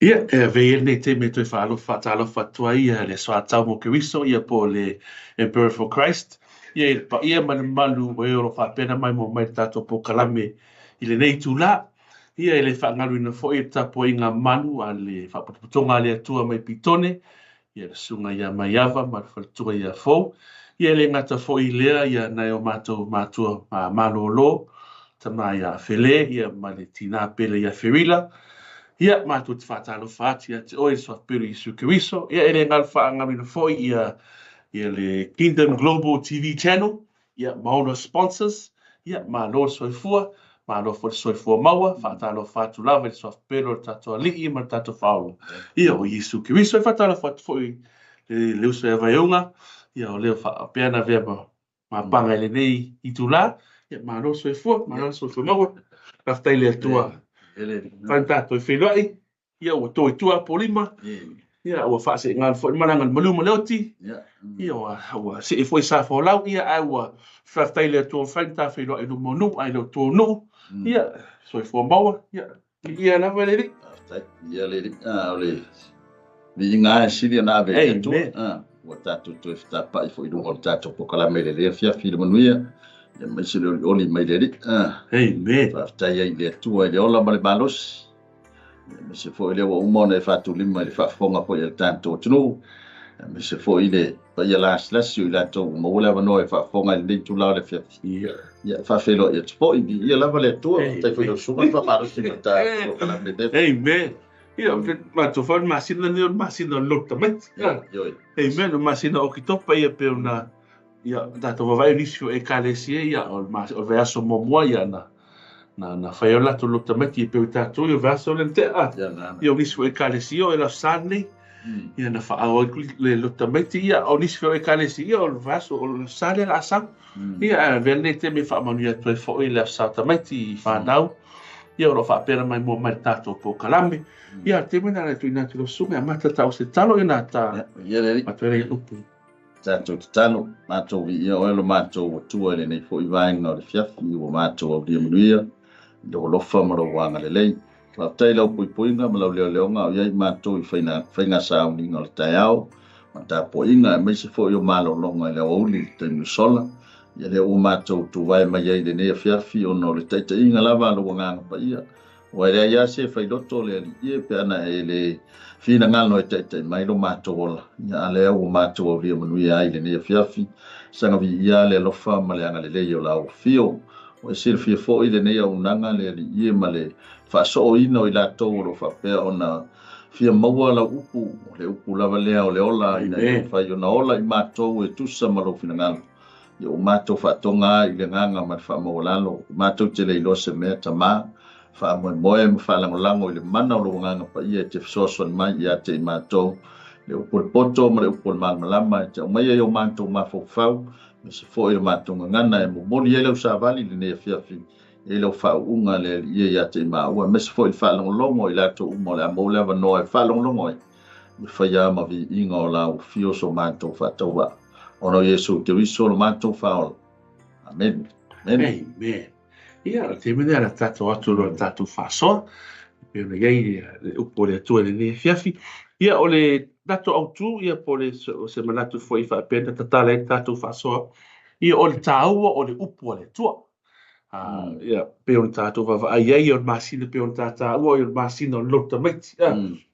Ia, e avea ia lenei taimi e toe faalofa faatalofa atu ai ia le Soatau mo Keriso, ia po o le Emperor for Christ, ia i le paia ma le mamalu o e o lo o faapena maimoa mai i le tatou polokalame i lenei itula. Ia, e le faagaloina foi le tapuaiga malu a le Faapotopotoga a le Atua mai Pitone, ia le Susuga ia Maiava ma le faletua ia Fou. Ia e le gata foi i lea, ia nai o matou matua malolo, tama ia Fele ia ma le tina pele ia Ferila. Ia matou te faatalofa atu ia te oe le Suafa Pele Iesu Keriso. Ia e le galo faagaloina foi ia ia le Kingdom Global TV Channel ia ma ona sponsors, ia malo le soifua, malo foi le soifua maua, faatalofa atu lava i le Suafa Pele o le tatou Alii ma le tatou Faaola, ia o Iesu Keriso. E faatalofa atu foi i le uso ia Vaiuga, ia o lea faapea ona avea ma mapaga i lenei itula, ia malo le soifua, malo le soifua maua, faafetai i le Atua, fai tatou e feiloai. Ia ua to i tua Apolima, ia ua faaseegalu foi le malaga i le maliu ma le oti, ia ua, ua see foi Safolau, ia ae ua faafetai i le Atua ua mafai ona ta feiloai i luma o nuu, ae le o tua o nuu, ia soifua maua, ia viia lava le Alii. Faafetai, viia le Alii. Ah, o le viiga lava e sili ona ave i le Atua. Ah, ua tatou toe fetapa'i foi i luga o le tatou polokalame i lenei afiafi i le manuia, ia aemaise le olioli mai le Alii. Ah, Amen. Faafetai ai i le Atua i le ola ma le malosi. Aemaise foi lea ua uma ona e faatulima i le faafofoga foi a le tatou atunuu, aemaise foi le paia lasilasi o i latou ua maua le avanoa e faafofoga i lenei itula o le afiafi. Ia, faafeiloai atu foi, viia lava le Atua, faafetai foi i lau susuga le faamalosi ma le tatou polokalame lenei. Amen. Ia, matou foi le masina lenei o le masina o le lotu tamaiti. Ioe. Amen. O le masina o Oketopa ia pei ona ia tatou vaavaai nisi o Ekalesia ia o le o le vaiaso muamua ia na na na fai ai o latou lotu tamaiti e pei o tatou ia o le vaiaso lea na tea a. Ia o nisi foi Ekalesia o le Aso Sa lenei ia na faaauau ai le lotu tamaiti ia o nisi foi o Ekalesia ia o le vaiaso o le Aso Sa lea o le a sau. Ia ae avea lenei taimi e faamanuia atu ai foi le Aso Sa o tamaiti i fanau ia o lo o faapea ona maimoa mai i le tatou polokalame. Ia o le taimi lena e tuuina atu i lau susuga e amata ta o se tatalo ia na ta atu ai le upu. Tatou tatalo, matou viia oe lo matou Atua i lenei foi vaega o le afiafi ua matou aulia manuia i lou alofa ma lou agalelei. Faafetai i lau puipuiga ma lau leoleoga a o i ai matou i faiga sauniga o le taeao ma tapuaiga aemaise foi o malologa i le aoauli i le taimi ua sola. Ia lea ua matou tuvae mai ai i lenei afiafi ona o le taitaiga lava a lou Agaga Paia Ua e leai lava se failoto le Alii e pe ana e le finagalo e taitai mai lo matou ola, ia a lea ua matou aulia manuia ai i lenei afiafi, saga viia le alofa ma le agalelei o lau afio. Ua e silafia foi lenei auaunaga le Alii e ma le faasooina o i latou o lo o faapea ona fia maua lau upu, o le upu lava lea o le ola ina ia mafai ona ola i matou e tusa ma lou finagalo. Ia ua matou faatoga ai i le agaga ma le faamaualalo, matou te le iloa se mea, Tama, faamoemoe ma faalagolago i le mana o lou Agaga Paia e te fesoasoani mai ia te i matou, le upu o le poto ma le upu o le malamalama e te aumaia i o matou mafaufau, aemaise foi o le matou gagana e momoli ai lau savali i lenei afiafi, e i lau faauuga le Alii e ia te i maua, aemaise foi le faalogologo o i latou uma o le a maua le avanoa e faalogologo ai. E faia ma viiga o lau afio so matou faatauvaa. Ona o Iesu Keriso lo matou Faaola. Amene. Amene. Amen. Ia, o le taimi lea o le tatou atu loa i le tatou faasoa, e pei ona i ai le upu a le Atua i lenei afiafi. Ia, o le tatou autu, ia, po o le, o se manatu foi faapea na tatala ai le tatou faasoa, ia, o le taua o le upu a le Atua. Ia, pei ona tatou vaavaai ai, o le masina pei ona ta taua, o le masina o le lotu tamaiti.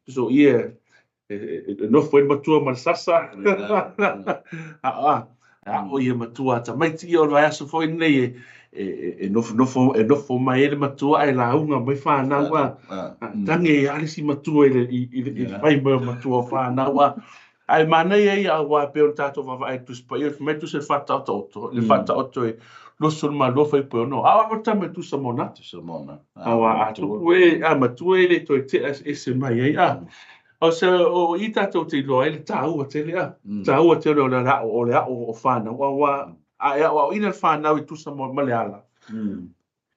So, ia, e nofo ai le matua ma le sasa. A aʻo ia matua a tamaiti, ia o le vaiaso foi lenei e nofonofo, e nofo mai ai le matua ae lauga mai fanau a. Tagi ai lava le isi matua i le fai mai o matua o fanau a. Ae manaia ia aua e pei ona tatou vaavaai i le Tusi Paia, fai mai tusa i le Faataototo, le Faataoto e 22 fuaiupu e 6, a o au le tama e tusa ma ona ata. Tusa ma ona. Aua a tupu e, a matua e le toe tea ese mai ai. A, o se, o i tatou te iloa ai le taua tele, a, taua tele o le aʻo, o le aʻo o fanau, aua a e aʻoaʻoina le fanau e tusa ma le ala,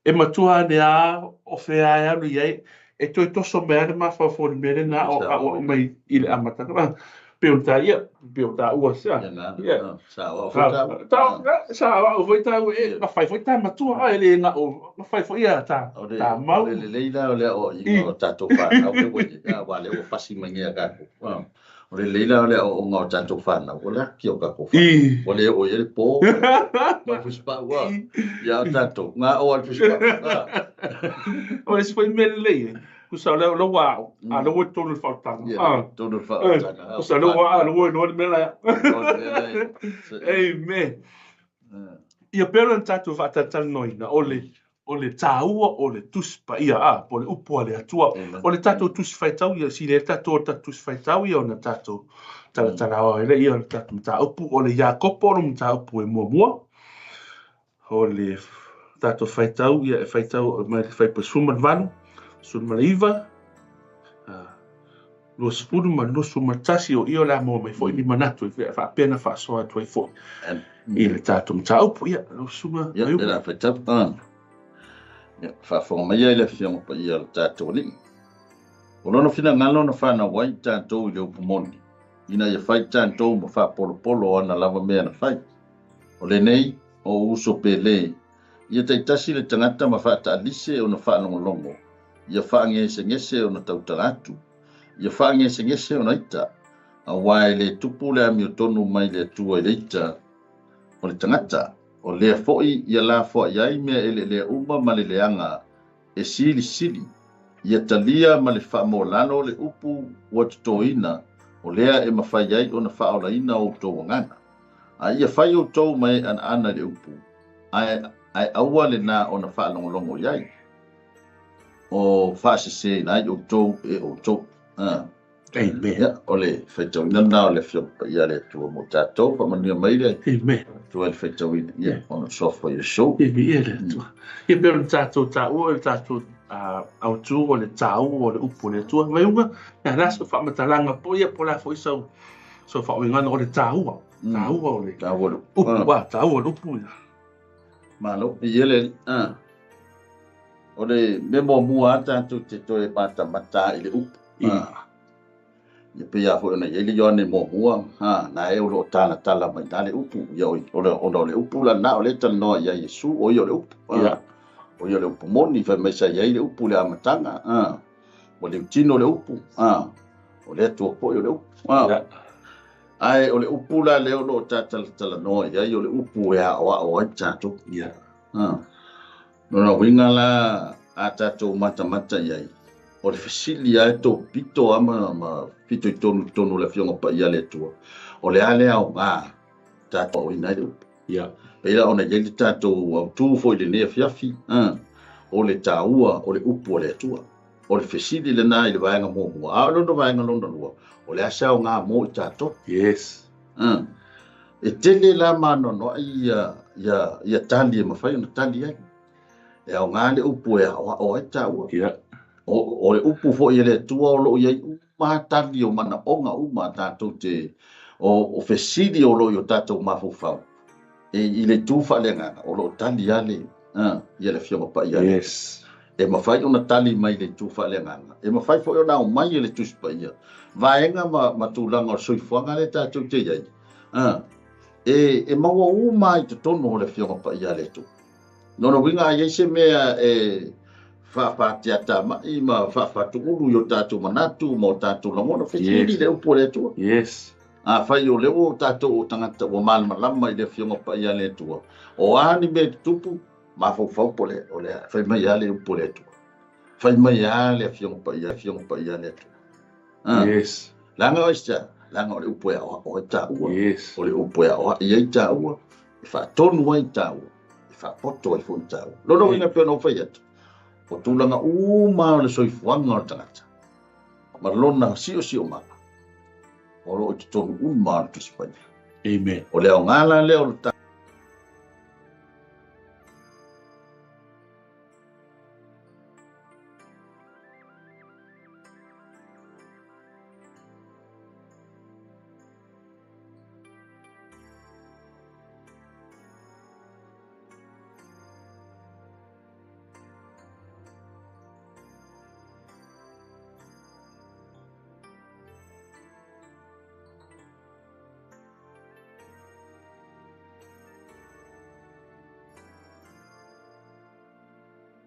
E matua ane a o fea e alu i ai, e toe toso mai lava le mafaufau i le mea lea na aʻoaʻo mai i le amataga. Pei o ta ia, pei o taua sa. Ia, sa o foi ta. Sa o foi ta e na fai foi ta matua a ele na o na fai foi ia ta ta mau. O le lelei la o le aoaoina o tatou fanau le ua i ai, aua o lea ua pasi mai nei ia tatou. O le lelei la o le aoaoga o tatou fanau, o le ati o tatou fanau. Ua le oo i ai le po ma le fusipau, a. Ia a o tatou, na oo lava i le fusipau. O le isi foi mea lelei, tusa o lea ua ao, a o lea ua i totonu o le faaolataga. Ia, totonu o le faaolataga. Tusa o lea ua ao, lea ua iloa le mea la e ao. Amen. Ia pei ona tatou faatalatalanoaina, o le o le taua o le Tusi Paia, a, po o le upu a le Atua. O le tatou Tusi Faitau, ia sili ai tatou o le tatou Tusi Faitau ia ona tatou talatala ai lea ia o le tatou mataupu, o le Iakopo o le mataupu e muamua. O le tatou faitau, ia e faitau mai le fuaiupu 18, 19, 20 ma 21, o ia o le a maua mai foi ni manatu e faapea na faasoa atu ai foi i le tatou mataupu. Ia, lau susuga Ia, Ayuba. le a faitau. Ia, faafofoga mai ia i le Afioga Paia o le tatou Alii. O Lona finagalo na fanau ai i tatou i le upu moni, ina ia fai tatou ma faapolopolo o ana lava mea na fai. O lenei, o ou uso pele, ia taitasi le tagata ma faataalise ona faalogologo, ia faagesegese ona tautala atu, ia faagesegese ona ita, aua e le tupu le amiotonu mai le Atua i le ita o le tagata, o lea foi ia lafoai ai mea eleelea uma ma le leaga e silisili, ia talia ma le faamolalo le upu ua totoina, o lea e mafai ai ona faaolaina outou agaga. A ia fai outou ma e anaana i le upu, ae ae aua lena ona faalogologo i ai, o faaseseina ai outou e outou. Amen. Ia, o le faitauina lena o le Afioga Paia a le Atua mo tatou. Faamanuia mai le Amen. Atua i le faitauina. Ia, ona suafa o Iesu. Ia, viia le Atua. Ia, pei ona tatou taua i le tatou autu o le taua o le upu o le Atua. Vaiuga, ia, la sau faamatalaga po, ia, po o le a foi sau, sau faauigaga o le taua. Taua o le Taua o le upu. Upu, a, taua o le upu. Ia. Malo, viia le Alii. O le mea muamua lava tatou te toe matamata i le upu. Ia pei lava foi ona i ai le Ioane muamua, ha, na e o lo o talatala mai na le upu. Ia, o le, ona o le upu la na o le talanoa i ai Iesu, o ia o le upu. O ia o le upu moni, fai mai sa i ai le upu i le amataga. Ua liutino le upu. O le Atua foi o le upu. Ae o le upu la lea o lo o tatalatalanoa i ai, o le upu e aoao ai tatou. Lona uiga la a tatou matamata i ai, o le fesili lava e topito lava ma fitoitonu i totonu o le Afioga Paia a le Atua, o le a le aoga tatou aoina ai le upu. Pei la ona i ai le tatou autu foi i lenei afiafi, o le taua o le upu a le Atua. O le fesili lena i le vaega muamua, a o lona vaega lona lua, o le a se aoga mo i tatou. E tele la maanoanoai ia tali e mafai ona tali ai. E aoga le upu e aoao ai taua. O le upu foi e le Atua o lo o i ai uma tali o manaoga uma a tatou te, o fesili o lo o i o tatou mafaufau. E i le itu faaleagaga, o lo o tali lava le, ia le Afioga Paia. E mafai ona tali mai le itu faaleagaga. E mafai foi ona aumai e le Tusi Paia vaega ma tulaga o le soifuaga lea tatou te i ai. E maua uma i totonu o le Afioga Paia a le Atua. Lona uiga a i ai se mea e faafaatiatamai ma faafatuulu i o tatou manatu ma o tatou lagona, fesili le upu a le Atua. Afai o lea ua tatou o tagata ua malamalama i le Afioga Paia a le Atua, o a ni mea e tutupu, mafaufau po le, o le fai mai lava le upu a le Atua. Fai mai lava le Afioga Paia, Afioga Paia a le Atua. Leaga o aisea? Leaga o le upu e aoao ai taua. O le upu e aoai ai taua, e faatonu ai taua, e faapoto ai foi taua. Lona uiga pei ona ou fai atu, o tulaga uma o le soifuaga o le tagata, ma lona siosiomaga, o lo o i totonu uma o le Tusi Paia. Amen. O le aoga la lea o le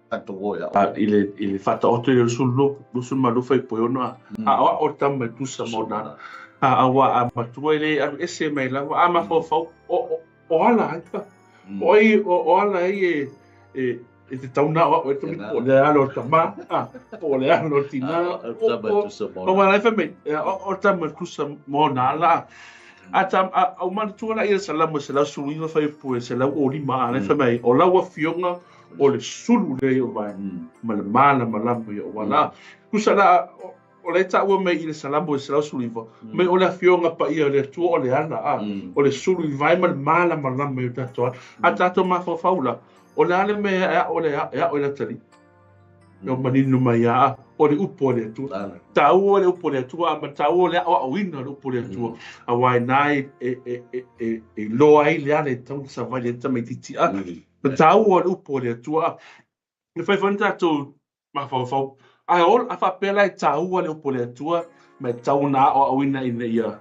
Tatou o e aʻo. I le faataoto i le 22 fuaiupu e 6, aʻoaʻo le tama e tusa ma ona ala. Auā a matua e le alu ese mai lava, a mafaufau, o ala ai pa. O ai, o ala ai e tatau ona aʻoaʻo ai le tamaiti, po o le ala o le tamā, po o le ala o le tinā. Auā la e fai mai, e aʻoaʻo le tama e tusa ma ona ala. A ou manatua lea i le Salamo e 119 fuaiupu e 105, a la e fai mai, o lau afioga o le sulu lea i ou vae, ma le malamalama i ou ala. Tusa la, o lea e taua mai i le Salamo e 119, mai o le afioga paia o le Atua o le ala, a, o le sulu i vae ma le malamalama i o tatou ala. A tatou mafaufau la, o le a le mea e aʻo e aʻo i le atalii? E o manino mai a, o le upu a le Atua. Taua le upu a le Atua, a ma taua le aʻoaʻoina o le upu a le Atua. Auā i ina e iloa ai le ala e tatau ona savali ai le tamaitiiti. A, ma taua le upu a le Atua. E fai foi na tatou mafaufau. Ae ola, a faapea la e taua le upu a le Atua, ma e tatau ona aʻoaʻoina ina ia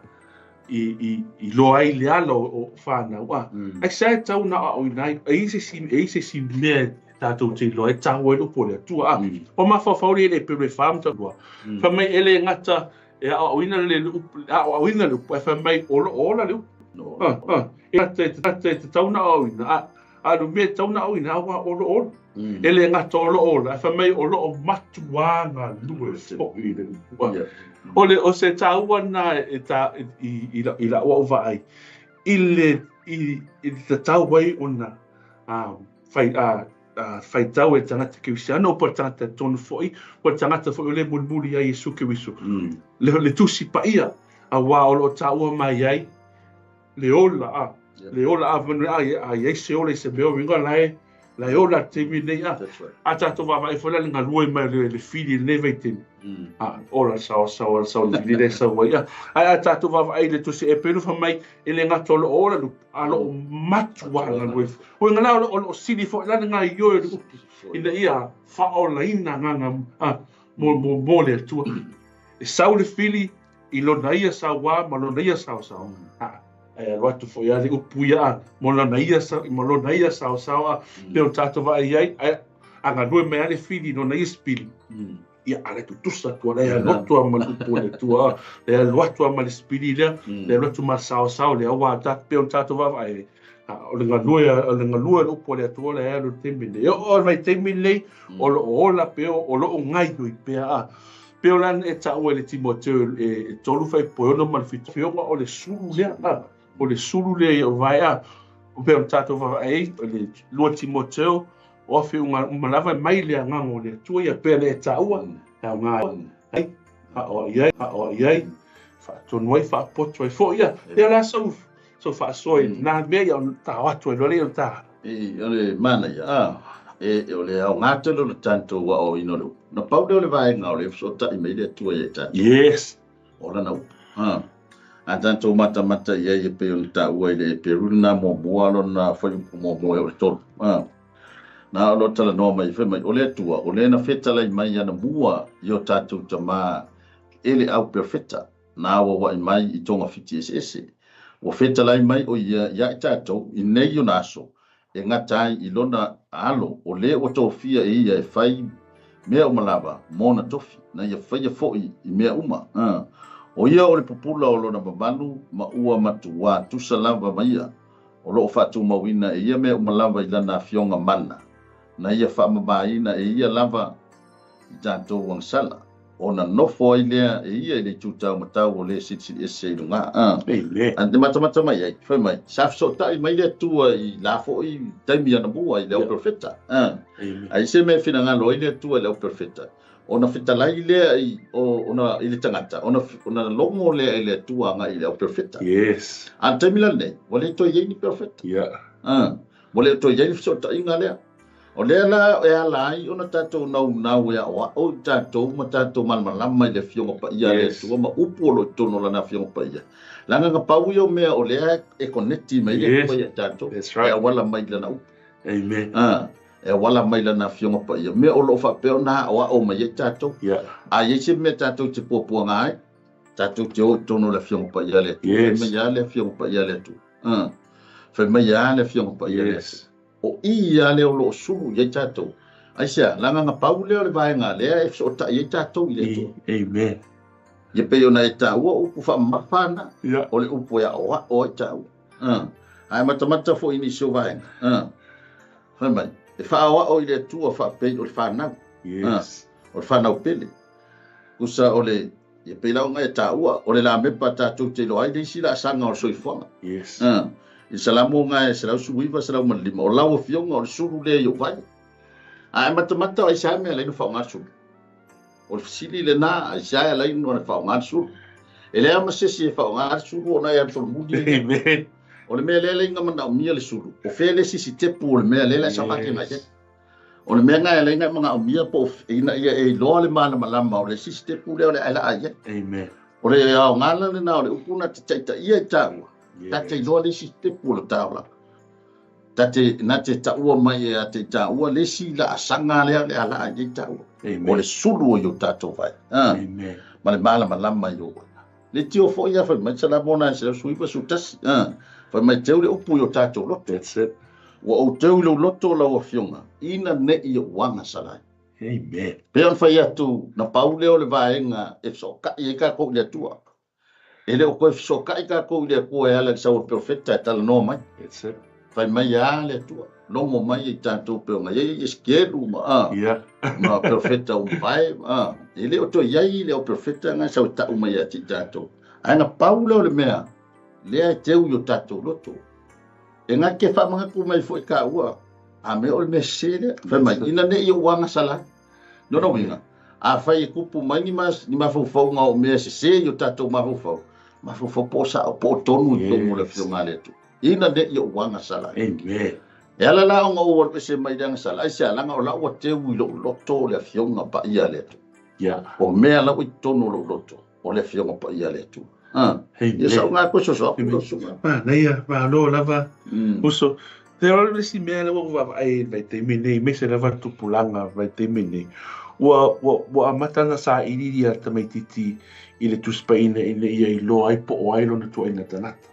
i iloa ai le ala o fanau. A, aisea e tatau ona aʻoaʻoina ai? E i ai se isi mea e tatou te iloa e taua ai le upu a le Atua. A, o mafaufau le i le Hebere 4 ma 2. Fai mai e le gata e aʻoaʻoina le upu, aʻoaʻoina le upu, ae fai mai o lo o ola le upu. E gata e tatau ona aʻoaʻoina, a le mea e tatau ona aʻoaʻoina, auā o lo o ola. E le gata o lo o ola, ae fai mai o lo o matuā galue foʻi le upu. O le o se taua na e ta i la'u au vaai i le tatau ai ona fai faitau e tagata kerisiano po o le tagata tonu foʻi, po o le tagata foi o lē mulimuli ai Iesu Keriso le Tusi Paia, auā o loo taua mai ai le ola, a le ola a manu a i ai se ola i se mea o uiga la e ola le taimi lenei, a a tatou vaavaai foi la le galue mai o le fili i lenei vaitaimi, a ola le saoasaoa le sao le fili le sau ai, a ae a tatou vaavaai i le Tusi Epelu, fai mai e le gata o loo ola le upu, a loo matuā galue uiga la o loo sili foi la le gaioe o le upu ina ia faaolaina agaga a mo le Atua. E sau le fili i lona ia sauā ma lona ia saosaoa, a ae alu atu foi a le upu ia a mo lona ia sa ma lona ia saosaoa, pe o tatou vaai ai, ae a galue mai a le fili i lona ia sipili, ia ala tutusa atu ala e alu atu a ma le upu o le Atua, le alu atu a ma le sipili lea, le alu atu ma le saosao lea, auā ta pe o tatou vaavaai, o le galue, o le galue le upu o le Atua le alu i le taimi lenei. E oo mai taimi lenei, o loo ola pe o loo gaoioi pea, a pe o la e taua i le Timoteo e 3 fuaiupu e 6 ma le 7, afioga o le sulu lea, a o le sulu lea i ou vae, a o pe o tatou vaavaai ai o le 2 Timoteo, o afiuga uma lava e mai le agaga o le Atua ia pea le e taua e aoga ai aʻoaʻi ai, faatonu ai, faapoto ai foi ia. Ia la sau faasoa i lena mea ia ona tao atu ai loa lea o ta. E o le manaia, a, e o le aoga tele o le tatou aʻoaʻoina o le upu. Na pau lea o le vaega o le fesootai mai le Atua ia i tatou. O lana upu. A, a tatou matamata i ai e pei ona taua i le Eperu lena muamua lona fuaiupu muamua e o le 3. A, na o lo talanoa mai fai mai o le Atua, o le na fetalai mai ana mua i o tatou tamā e le au perfeta, na auauaʻi mai i togafiti eseese. Ua fetalai mai o ia iā i tatou i nei ona aso, e gata ai i lona alo o lē ua tofia e ia e fai mea uma lava mona tofi, na ia faia foʻi i mea uma. O ia o le pupula o lona mamalu ma ua matuā tusa lava ma ia, o loo faatumauina e ia mea uma lava i lana afioga mana, na ia faamamāina e ia lava i tatou agasala, ona nofo ai lea e ia i le itu taumatau o lē Silisili Ese i lugā. Amen. A te matamata mai ai, fai mai, sa fesootai mai le Atua i la foʻi taimi ana mua i le au perfeta. Amen. Ai se mea finagalo ai le Atua i le au perfeta, ona fetalai lea i o ona i le tagata, ona logo lea e le Atua agai i le au perfeta. A le taimi la lenei, ua le toe i ai ni perfeta. Ua le toe i ai le fesootaiga lea. O lea la e ala ai ona tatou naunau e aʻoaʻo i tatou ma tatou malamalama i le afioga paia a le Atua ma upu o lo o i totonu o lana afioga paia. Leaga na pau ia o mea o lea e koneti mai le Atua ia i tatou. That's right. E auala mai lana upu. Amen. E auala mai lana afioga paia. Mea o lo o faapea ona aʻoaʻo mai ai tatou. A i ai se mea tatou te puapuaga ai, tatou te o i totonu o le afioga paia a le Atua. Fai mai a le afioga paia a le Atua. Fai mai a le afioga paia a le Atua. O i ia lea o lo o sulu i ai tatou. Aisea? Leaga na pau lea o le vaega lea e fesootai ai tatou i le Atua. Amen. Ia pei ona e taua o upu faamamafa na, Ia. o le upu e aoao ai taua. Ae matamata foi i nisi o vaega. Fai mai, e faaoao i le Atua faapei o le fanau. Yes. O le fanau pele. Tusa o le, ia pei la ona e taua, o le lamepa tatou te iloa ai le isi laasaga o le soifuaga. Yes. I le Salamo na e 119, 105, o lau afioga o le sulu lea i ou vai. Ae matamata o aisea mea e ala ai ona faaaoga le sulu. O le fesili lena, aisea e ala ai ona faaaoga le sulu. E leai ma se isi e faaaoga le sulu ona e alu solomuli. Amen. O le mea lea e ala ai ona manaomia le sulu, o fea le isi sitepu o le mea lea e saga ake nai ai. O le mea na e ala ai ona manaomia po o ina ia e iloa le malamalama o le isi sitepu lea o le a e laa i ai. Amen. O le aoga la lena o le upu na te taitaia i taua, ta te Yes. iloa le isi sitepu o le taolaga. Ta te, na te taua mai e a te taua le isi laasaga lea o le a laa i ai taua. O Amen. le sulu o i o tatou vai. Amen. Ma le malamalama i o uaga. Le tio foi ia fai mai Salamo na e 191. Fai mai teu le upu i o tatou loto. That's it. Ua ou teu i lou loto o lau afioga, ina nei ou agasala ai. Amen. Pe ona fai atu, na pau lea o le vaega e fesootai ai tatou i le Atua. E le o toe fesootai tatou i le Atua e ala i le sau o le profeta e talanoa mai. That's it. Fai mai a le Atua, logo mai i tatou pe ona iai Esekielu ma ma profeta o mavae, E le o toe iai le o profeta nga sau e tau mai ia te i tatou. Ae na pau lea o le mea, lea e teu i o tatou loto. E ngā ke whamangaku mai foi ka ua, a mea o le mea sese lea. Fai mai, ina nei o agasala ai. No no winga, a whai e kupu mai ni mas, ni mafaufauga o mea sese i o tatou mafaufau. Mafaufau po o sao, po o tonu i tonu o le Yes. afioga a le Atua. Ina nei o agasala ai. Amen. E ala la ona ou alu ese mai le agasala ai, se alaga o lau ua teu i lou loto o le afioga paia a le Atua. Yeah. O mea lau i tonu o lou loto, o le afioga paia a le Atua. Amen. Ia sau ngā koe soso aku Amen. lau susuga. Manaia, malo lava. Uso, te ora le isi mea lea ua ou vaavaai i le vaitaimi nei, aemaise lava le tupulaga o le vaitaimi nei, ua amata ona sailiili a le tamaitiiti i le Tusi Paia ina ia iloa ai po o ai lona tuuaiga tagata.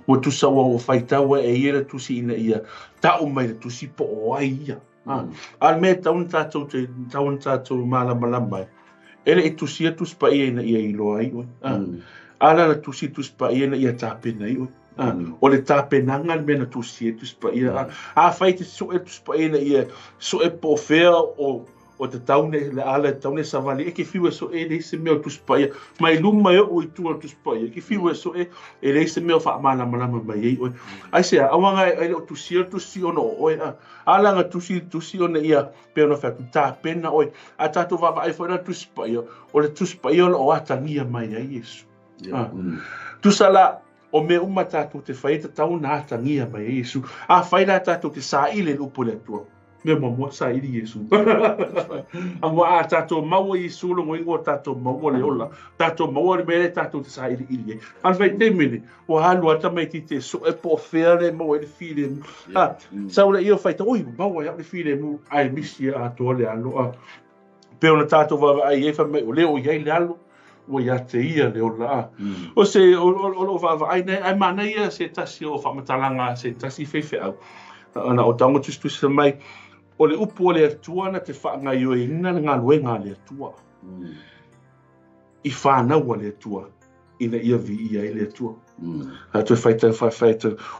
Ua tusa ua faitau e ia le tusi ina ia tau mai le tusi po o ai ia. A le mea e tatau ona tatou te tatau ona tatou malamalama ai, e le i tusia Tusi Paia ina ia iloa ai oe. A la na tusi Tusi Paia ina ia tapena ai oe. O le tapenaga le mea na tusia ai Tusi Paia. Afai e te sue Tusi Paia ina ia sue po o fea o tatau nei le ala e tatau nei savali, e ke fiu e sue e leai se mea o Tusi Paia. Mai luma e oo i tua o Tusi Paia, e ke fiu e sue e leai se mea o faamalamalama mai ai oe. Aisea, aua e le o tusia le tusi ona o oe. A la na tusi le tusi ona ia pe ona fai atu tapena oe. A tatou vaavaai foi la Tusi Paia, o le Tusi Paia o lo o atagia mai ai Iesu. Tusa la, o mea uma tatou te fai e tatau ona atagia mai ai Iesu. Afai la tatou te saili i le upu o le Atua, mea muamua saili Iesu. Aua a tatou maua Iesu logoina o tatou maua le ola, tatou maua le mea lea tatou te sailiili ai. A o le vaitaimi nei, ua alu lava tamaitiiti e sue po o fea le maua ai le filemu. Sau lea ia o faitau, oi, ua maua e au le filemu, ae misi atoa le alo. Pe ona tatou vaavaai ai, fai mai, o lea o i ai le alo, ua ia te ia le ola. O se, o loo vaavaai nei, ae manaia se tasi o faamatalaga a se tasi faifeau. Na o tago tusitusi mai, o le upu o le Atua na te faagaoioiina le galuega a le Atua. I whanau a le Atua, ina ia viia ai le Atua. A toe faitau whai,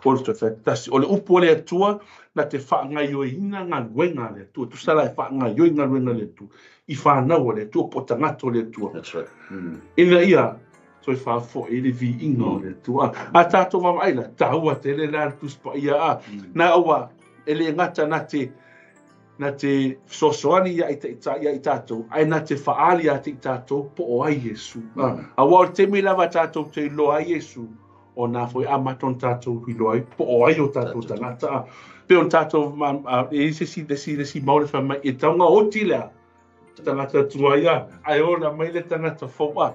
o le toe faitasi. O le upu o le Atua na te faagaoioiina galuega a le Atua. Tusa la e faagaioi galuega a le Atua. I whanau a le Atua, po o tagata o le Atua. That's right. Ina ia toe faafoi le viiga o le Atua. A tatou vaavaai la, taua tele la le Tusi Paia a. Na aua, e le gata na te fesoasoani ia i tatou, ae na te faali ia te i tatou po o ai Iesu. Aua o le taimi lava tatou te iloa ai Iesu, o nā foi amata ona tatou iloa ai po o ai o tatou tagata. Pe o tatou, e i se si, le si, le si maole fai mai, e taunga oti lea, tagata tuai a, ae ola mai le tagata fou a.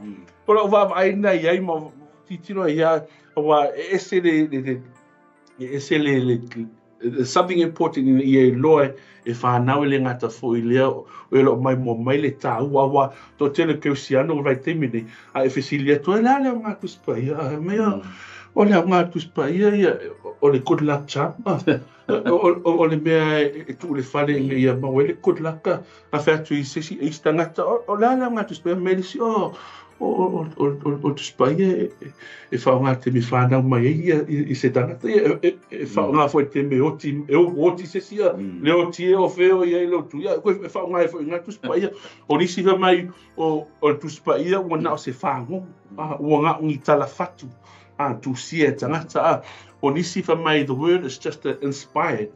O lau vaavaai na i ai ma titilo ia, aua e ese le, le, le, e ese le, le, le, something important ina ia iloa e whanau e le ngata foi lea, o e loo mai mua mai le tāua, aua tō tele keusiano o vaitaimi nei, a e fesili atu, e le ale o ngā Tusi Paia, a mea, O le aoga o le Tusi Paia ia, o le good luck charm. O le mea e tuu i le fale ina ia maua ai le good luck. A fai atu i se isi, isi tagata, o le a le aoga o le Tusi Paia? Fai mai le isi, oh, o le Tusi Paia e faaaoga i le taimi e fanau mai ai i se tagata. Ia, e faaaoga foi i le taimi e oti, e oti se isi, le oti e o fea o i ai lou tui. Ia, e faaaoga ai foi i ina le Tusi Paia. O nisi fai mai, o le Tusi Paia ua na o se fagogo, ua na o ni talafatu tusia e tagata. O nisi fai mai, the word is just inspired.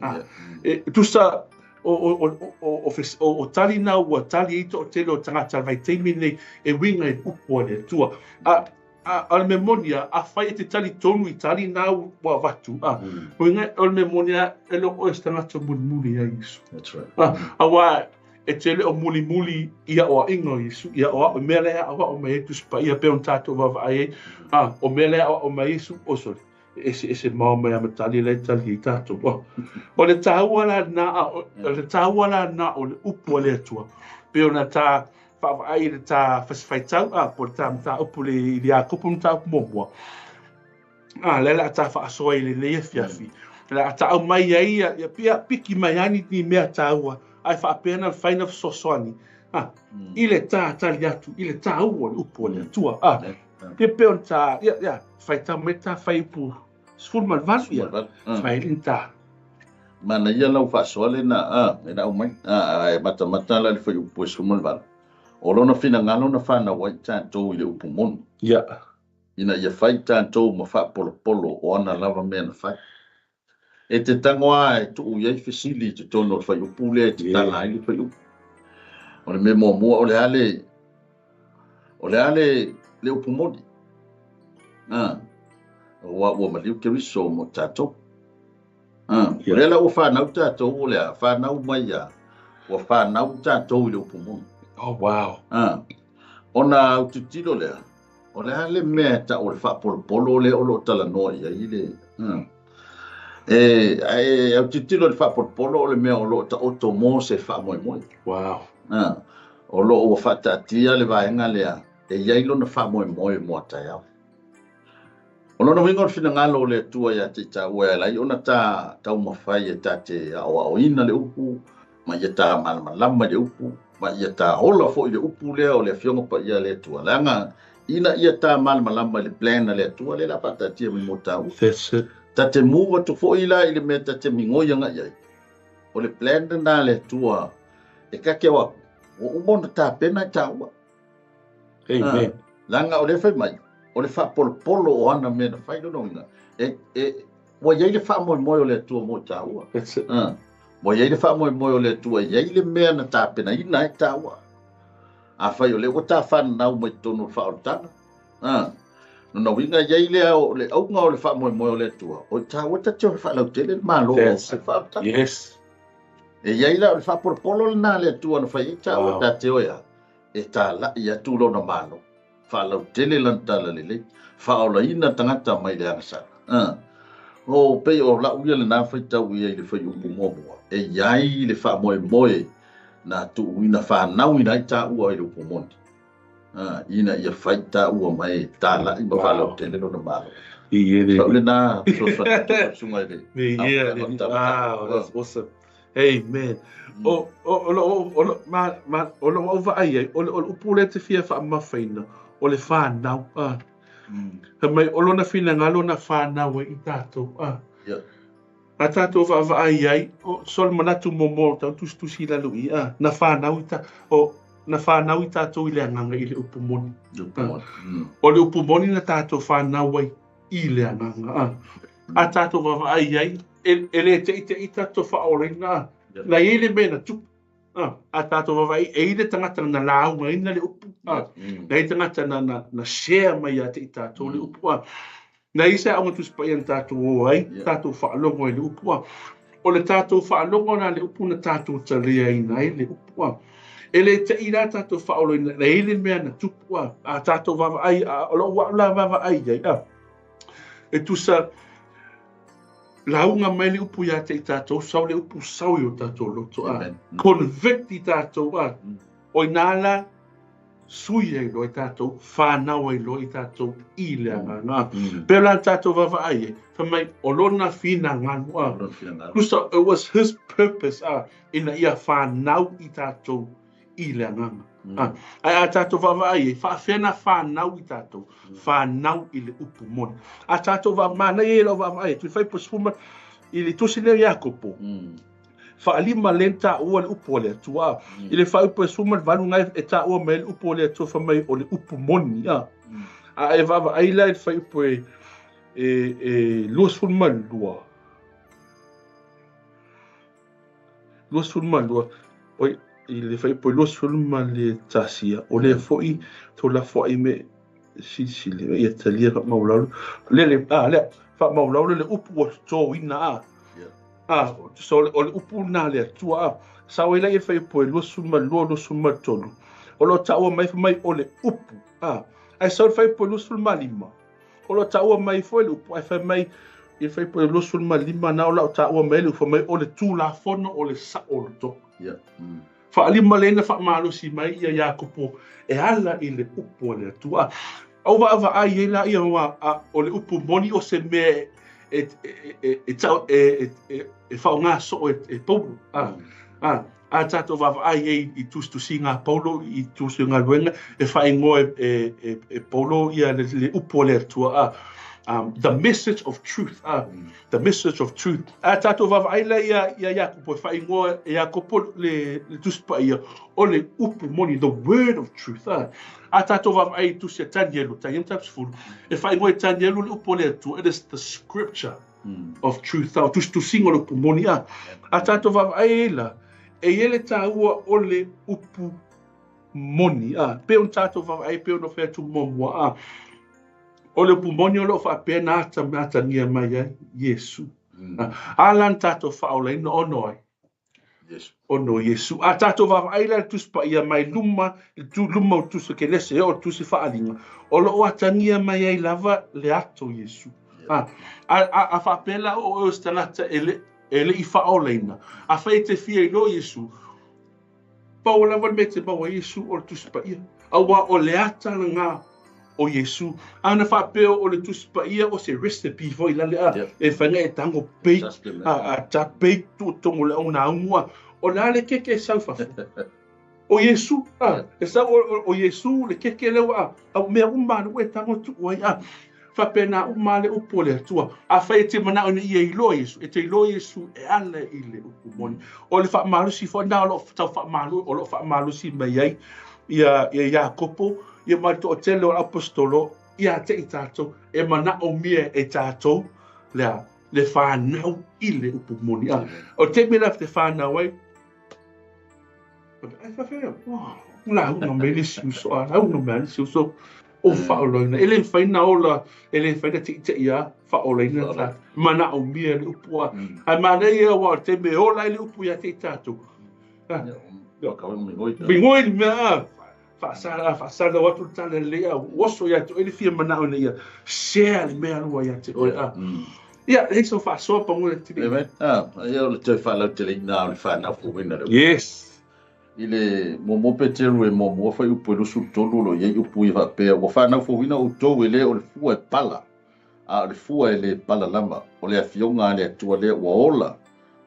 E tusa o tali na ua tali ai toatele o tagata i le vaitaimi lenei e uiga i le upu a le Atua. A o le mea moni, afai e te talitonu i tali na ua avatu, uiga o le mea moni e le o oe se tagata mulimuli ia Iesu. That's right. Aua e te le o mulimuli i aoaiga o Iesu, i aoao, i mea la e aoao mai ai Tusi Paia pei ona tatou vaavaai ai, o mea la e aoao mai ai Iesu, oh sorry, e eseese mao mai lava ma tali la e tali ai tatou. O le taua la lena, o le taua la lena o le upu a le Atua, pei ona ta vaavaai i le ta fasifaitau, po o le ta mataupu i le Iakopo mataupu muamua, lea o le a ta faasoa i lenei afiafi, o le a ta aumai ai ia pia piki mai lava ni mea taua, ae faapea ona mafai ona fesoasoani i le ta tali atu i le taua o le upu a le Atua. Ia pei ona ta, ia, ia, faitau mai ta fuaiupu 18, ia, fai ai ta. Manaia lau faasoa lena, e lau mai, ae matamata la le fuaiupu 18. O lona finagalo na fanau ai tatou i le upu moni. Ia. Ina ia fai tatou ma faapolopolo o ana lava mea na fai. E te tago lava e tuu i ai fesili i totonu o le fuaiupu lea e tatala ai le fuaiupu. O le mea muamua, o le a le, o le a le, le upu moni? Aua ua maliu Keriso mo tatou. O lea la ua fanau tatou, o le a fanau mai ia, ua fanau tatou i le upu moni. Oh, wow. Ona autitilo lea, o le a le mea e tau o le faapolopolo lea o lo o talanoa i ai le... E autitilo le faapolopolo o le mea o lo o taoto mo se faamoemoe. Wow. O lo o ua faataatia le vaega lea e i ai lona faamoemoe mo a taeao. O lona uiga o le finagalo o le Atua ia te i taua e ala ai ona ta taumafai e ta te aoaoina le upu, ma ia ta malamalama i le upu, ma ia ta ola foi i le upu lea o le Afioga Paia a le Atua. Leaga ina ia ta malamalama i le plan a le Atua lea la faataatia mai mo taua. That's it. Ta te move atu foi la i le mea ta te migoi agai ai. O le plan lena a le Atua e ta te o atu, ua uma ona tapena i taua. Amen. Leaga o lea fai mai, o le faapolopolo o ana mea na fai lona uiga, ua i ai le faamoemoe o le Atua mo i taua. That's it. Ua i ai le faamoemoe o le Atua, e i ai le mea na tapenaina ai taua. Afai o lea ua ta fananau mai totonu o le faaolataga, lona uiga e i ai lea o le auga o le faamoemoe o le Atua, o i taua ta te o e faalautele le Malo o le faaolataga. Yes. E i ai la o le faapolopolo lena a le Atua na fai ai taua ta te o e a, e talai atu lona Malo, faalautele lana talalelei, faaolaina tagata mai le agasala. O pei o lau ia lena faitau ia i le fuaiupu muamua, e i ai le faamoemoe na tuuina fanauina ai taua i le upu moni, ina ia fai taua mai e talai ma faalautele lona Malo. Sau lena fesoasoani atu lau susuga i le Wow, that's awesome. Amen. O lou au vaai ai, o le upu lea e te fia faamamafaina, o le fanau. Fai mai, o lona finagalo na fanau ai i tatou. A tatou vaavaai ai, so le manatu muamua o tau tusitusi i lalo i, na fanau i na fanau i tatou i le agaga i le upu moni. O le upu moni na tatou fanau ai i le agaga. A tatou vaavaai ai, e le teitei tatou faaolaina, na i ai le mea na tupu. A tatou vaavaai, e i le tagata na laugaina le upu, na i ai tagata na share mai ia te i tatou le upu. Na i ai se aoga Tusi Paia na tatou o ai, tatou faalogo ai le upu. O le tatou faalogo la le upu na tatou taliaina ai le upu. E le tei la tatou faaolaina, na i ai le mea na tupu. A tatou vaavaai, o lou au la vaavaai ai, e tusa lauga mai le upu ia te i tatou, sau le upu sau i o tatou loto, convict i tatou, o ina la Sui ai loa i tatou, fanau ai loa i tatou i le Agaga. Pei la na tatou vaavaai ai, fai mai, o lona finagalo, a. Tusa, it was his purpose, a, ina ia fanau i tatou i le Agaga. A, ae a tatou vaavaai ai, faafefea na fanau i tatou? Fanau i le upu moni. A tatou vaavaai, manaia ia lau vaavaai atu i le fuaiupu 10 i le tusi lea o Iakopo, Faalima lea na taua le upu a le Atua. I le fuaiupu e 18 na e taua mai ai le upu a le Atua fai mai o le upu moni. A, a e vaavaai la i le fuaiupu e e 22, 22, oi, i le fuaiupu e 21, o lea foi tolafoai me silisili ia talia faamaulalo le le a lea faamaulalo le upu ua totoina a. A, so o le upu lena a le Atua, a. Sao ai la ia fuaiupu e 22, 23, o lo o taua mai fai mai o le upu, a. Ae sau le fuaiupu e 25, o lo o taua mai foi le upu, ae fai mai i le fuaiupu e 25 na o lo o taua mai le upu, fai mai o le Tulafono o le saolotoga. Yeah. Faalima lea na faamalosi mai ia Iakopo e ala i le upu a le Atua. A ou vaavaai ai la ia aua o le upu moni o se mea e e e e e faaaoga soo e Paulo. A a a tatou vaavaai ai i tusitusiga a Paulo i tusi o galuega e faaigoa e e e Paulo ia le upu a le Atua a the message of truth a the message of truth. A tatou vaavaai la ia ia Iakopo e faaigoa e Iakopo le le Tusi Paia o le upu moni, the word of truth. A a tatou vaavaai i tusi a Tanielu, Tanielu mataupu 10, e faaigoa e Tanielu le upu a le Atua, it is the scripture of truth. A o tusitusiga o le upu moni. A a tatou vaavaai ai la, e i ai le taua o le upu moni. A pei ona tatou vaavaai pei ona fai atu muamua, a O le upu moni o lo o faapea na ata atagia mai ai Iesu. A la na tatou faaolaina ona o ai? Ona o Iesu. A tatou vaavaai la i le Tusi Paia mai luma, i le luma o le Tusi o Kenese e oo i le Tusi Faaaliga, o lo o atagia mai ai lava le ato o Iesu. A, a, a, a faapea la o oe o se tagata e le, e le i faaolaina, afai e te fia iloa Iesu, Pau lava le mea e te maua ai Iesu o le Tusi Paia, auā o le ata lena o Iesu. A na faapea o le Tusi Paia o se recipe foi lale a e fai e tago bake a ta bake tuutogo le auga a o le a le keke e sau i fafo? O Iesu a e sau o Iesu le keke lea ua a mea uma lea ua e tago tuu ai a faapena uma le upu o le Atua. Afai e te manao ina ia iloa Iesu, e te iloa Iesu e ala i le upu moni. O le faamalosi foi lena o lo o tau faamalo, o lo o faamalosi mai ai ia ia Iakopo ia ma le toatele o aposetolo ia te i tatou e manaomia e tatou le a le fanau i le upu moni. A o le taimi la te fanau ai, ai faafefea, wow, lauga mai le isi uso, a lauga mai le isi uso o faaolaina. E le mafai na ola, e le mafai na teitei a faaolaina ta manaomia le upu a. Ae manaia aua o le taimi e ola ai le upu ia te i tatou. Migoi le mea a. Faasala, faasala atu le tala lelei a oso ia te oe le fia manao ina ia share le mea lua ia te oe a. Ia, e so faasoa pagua le tili. Amen. Ah, ia o le toe faalauteleina o le whanau fouina le upu. Yes. I le muamua Peteru e muamua fuaiupu e 23 o lo o i ai upu ia faapea, Ua fanau fouina outou e le o le fua e pala, a o le fua e le pala lava, o le Afioga a le Atua lea ua ola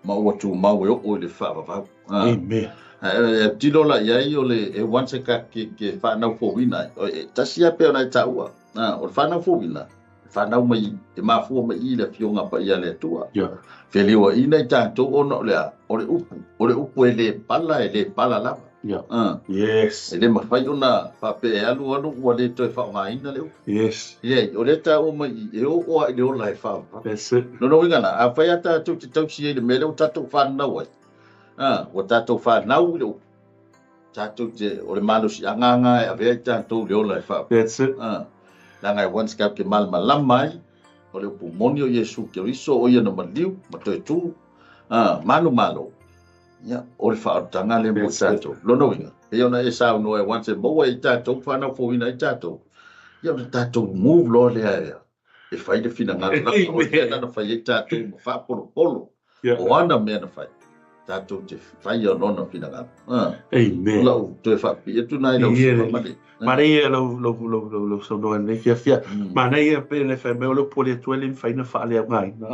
ma ua tumau e oo i le faavavau. Ah. Amen. E autilo la i ai o le e once ka ke ke whanau fouina ai. E tasi ia pei ona e taua. Ah, o le whanau fouina, e whanau mai, e mafua mai i le Afioga Paia a le Atua. Yeah. Feliuaina i tatou ona o le a? O le upu. O le upu e le pala, e le pala lava. Yeah. Ah. Yes. E le mafai ona faapea e alu alu ua le toe faaaogaina le upu. Yes. Leai, o lea e taua mai i, e oo lava i le ola e faavavau. That's it. Lona uiga la, afai lava tatou te tausi ai i le mea lea ua tatou fanau ai, ah, ua tatou fanau i le upu, tatou te, o le malosiaga lena e avea i tatou i le ola e faavavau. That's it. Ah, leaga e once tatou te malamalama ai, o le upu moni o Iesu Keriso, o ia na maliu ma toe tu, ah, manumalo, ia, o le faaolataga lea mo i tatou. Lona uiga, pei ona e saunoa e once e maua ai i tatou, fanau fouina ai tatou, ia ona tatou move loa lea e fai le finagalo lava o le mea na fai ai tatou ma faapolopolo o ana mea na fai. Tatou te faia lona finagalo. Amen. O lau toe faapipii atu lena i lau susuga ma le. Manaia lau saunoaga i lenei fiafia. Manaia pei ona e fai mai o le upu a le Atua e le mafai ona faaleaogaina.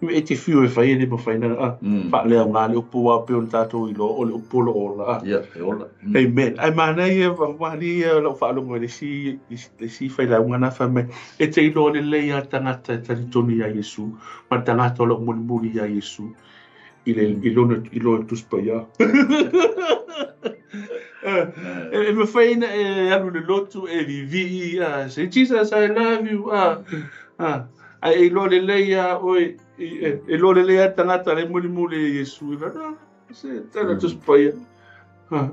E te fiu e fai e le mafai ona faaleaoga le upu aua pei ona tatou iloa o le upu o lo o ola. Ia, e ola. Amen. Ae manaia malie lau faalogo i le isi failauga na fai mai e te iloa lelei lava le tagata e talitonu ia Iesu ma le tagata o lo o mulimuli ia Iesu i le i lona i lona Tusi Paia. E mafai ona e alu i le lotu e vivii, say Jesus I love you, ae e iloa lelei lava oe, e iloa lelei lava le tagata le mulimuli e Iesu. E fai, se tala Tusi Paia.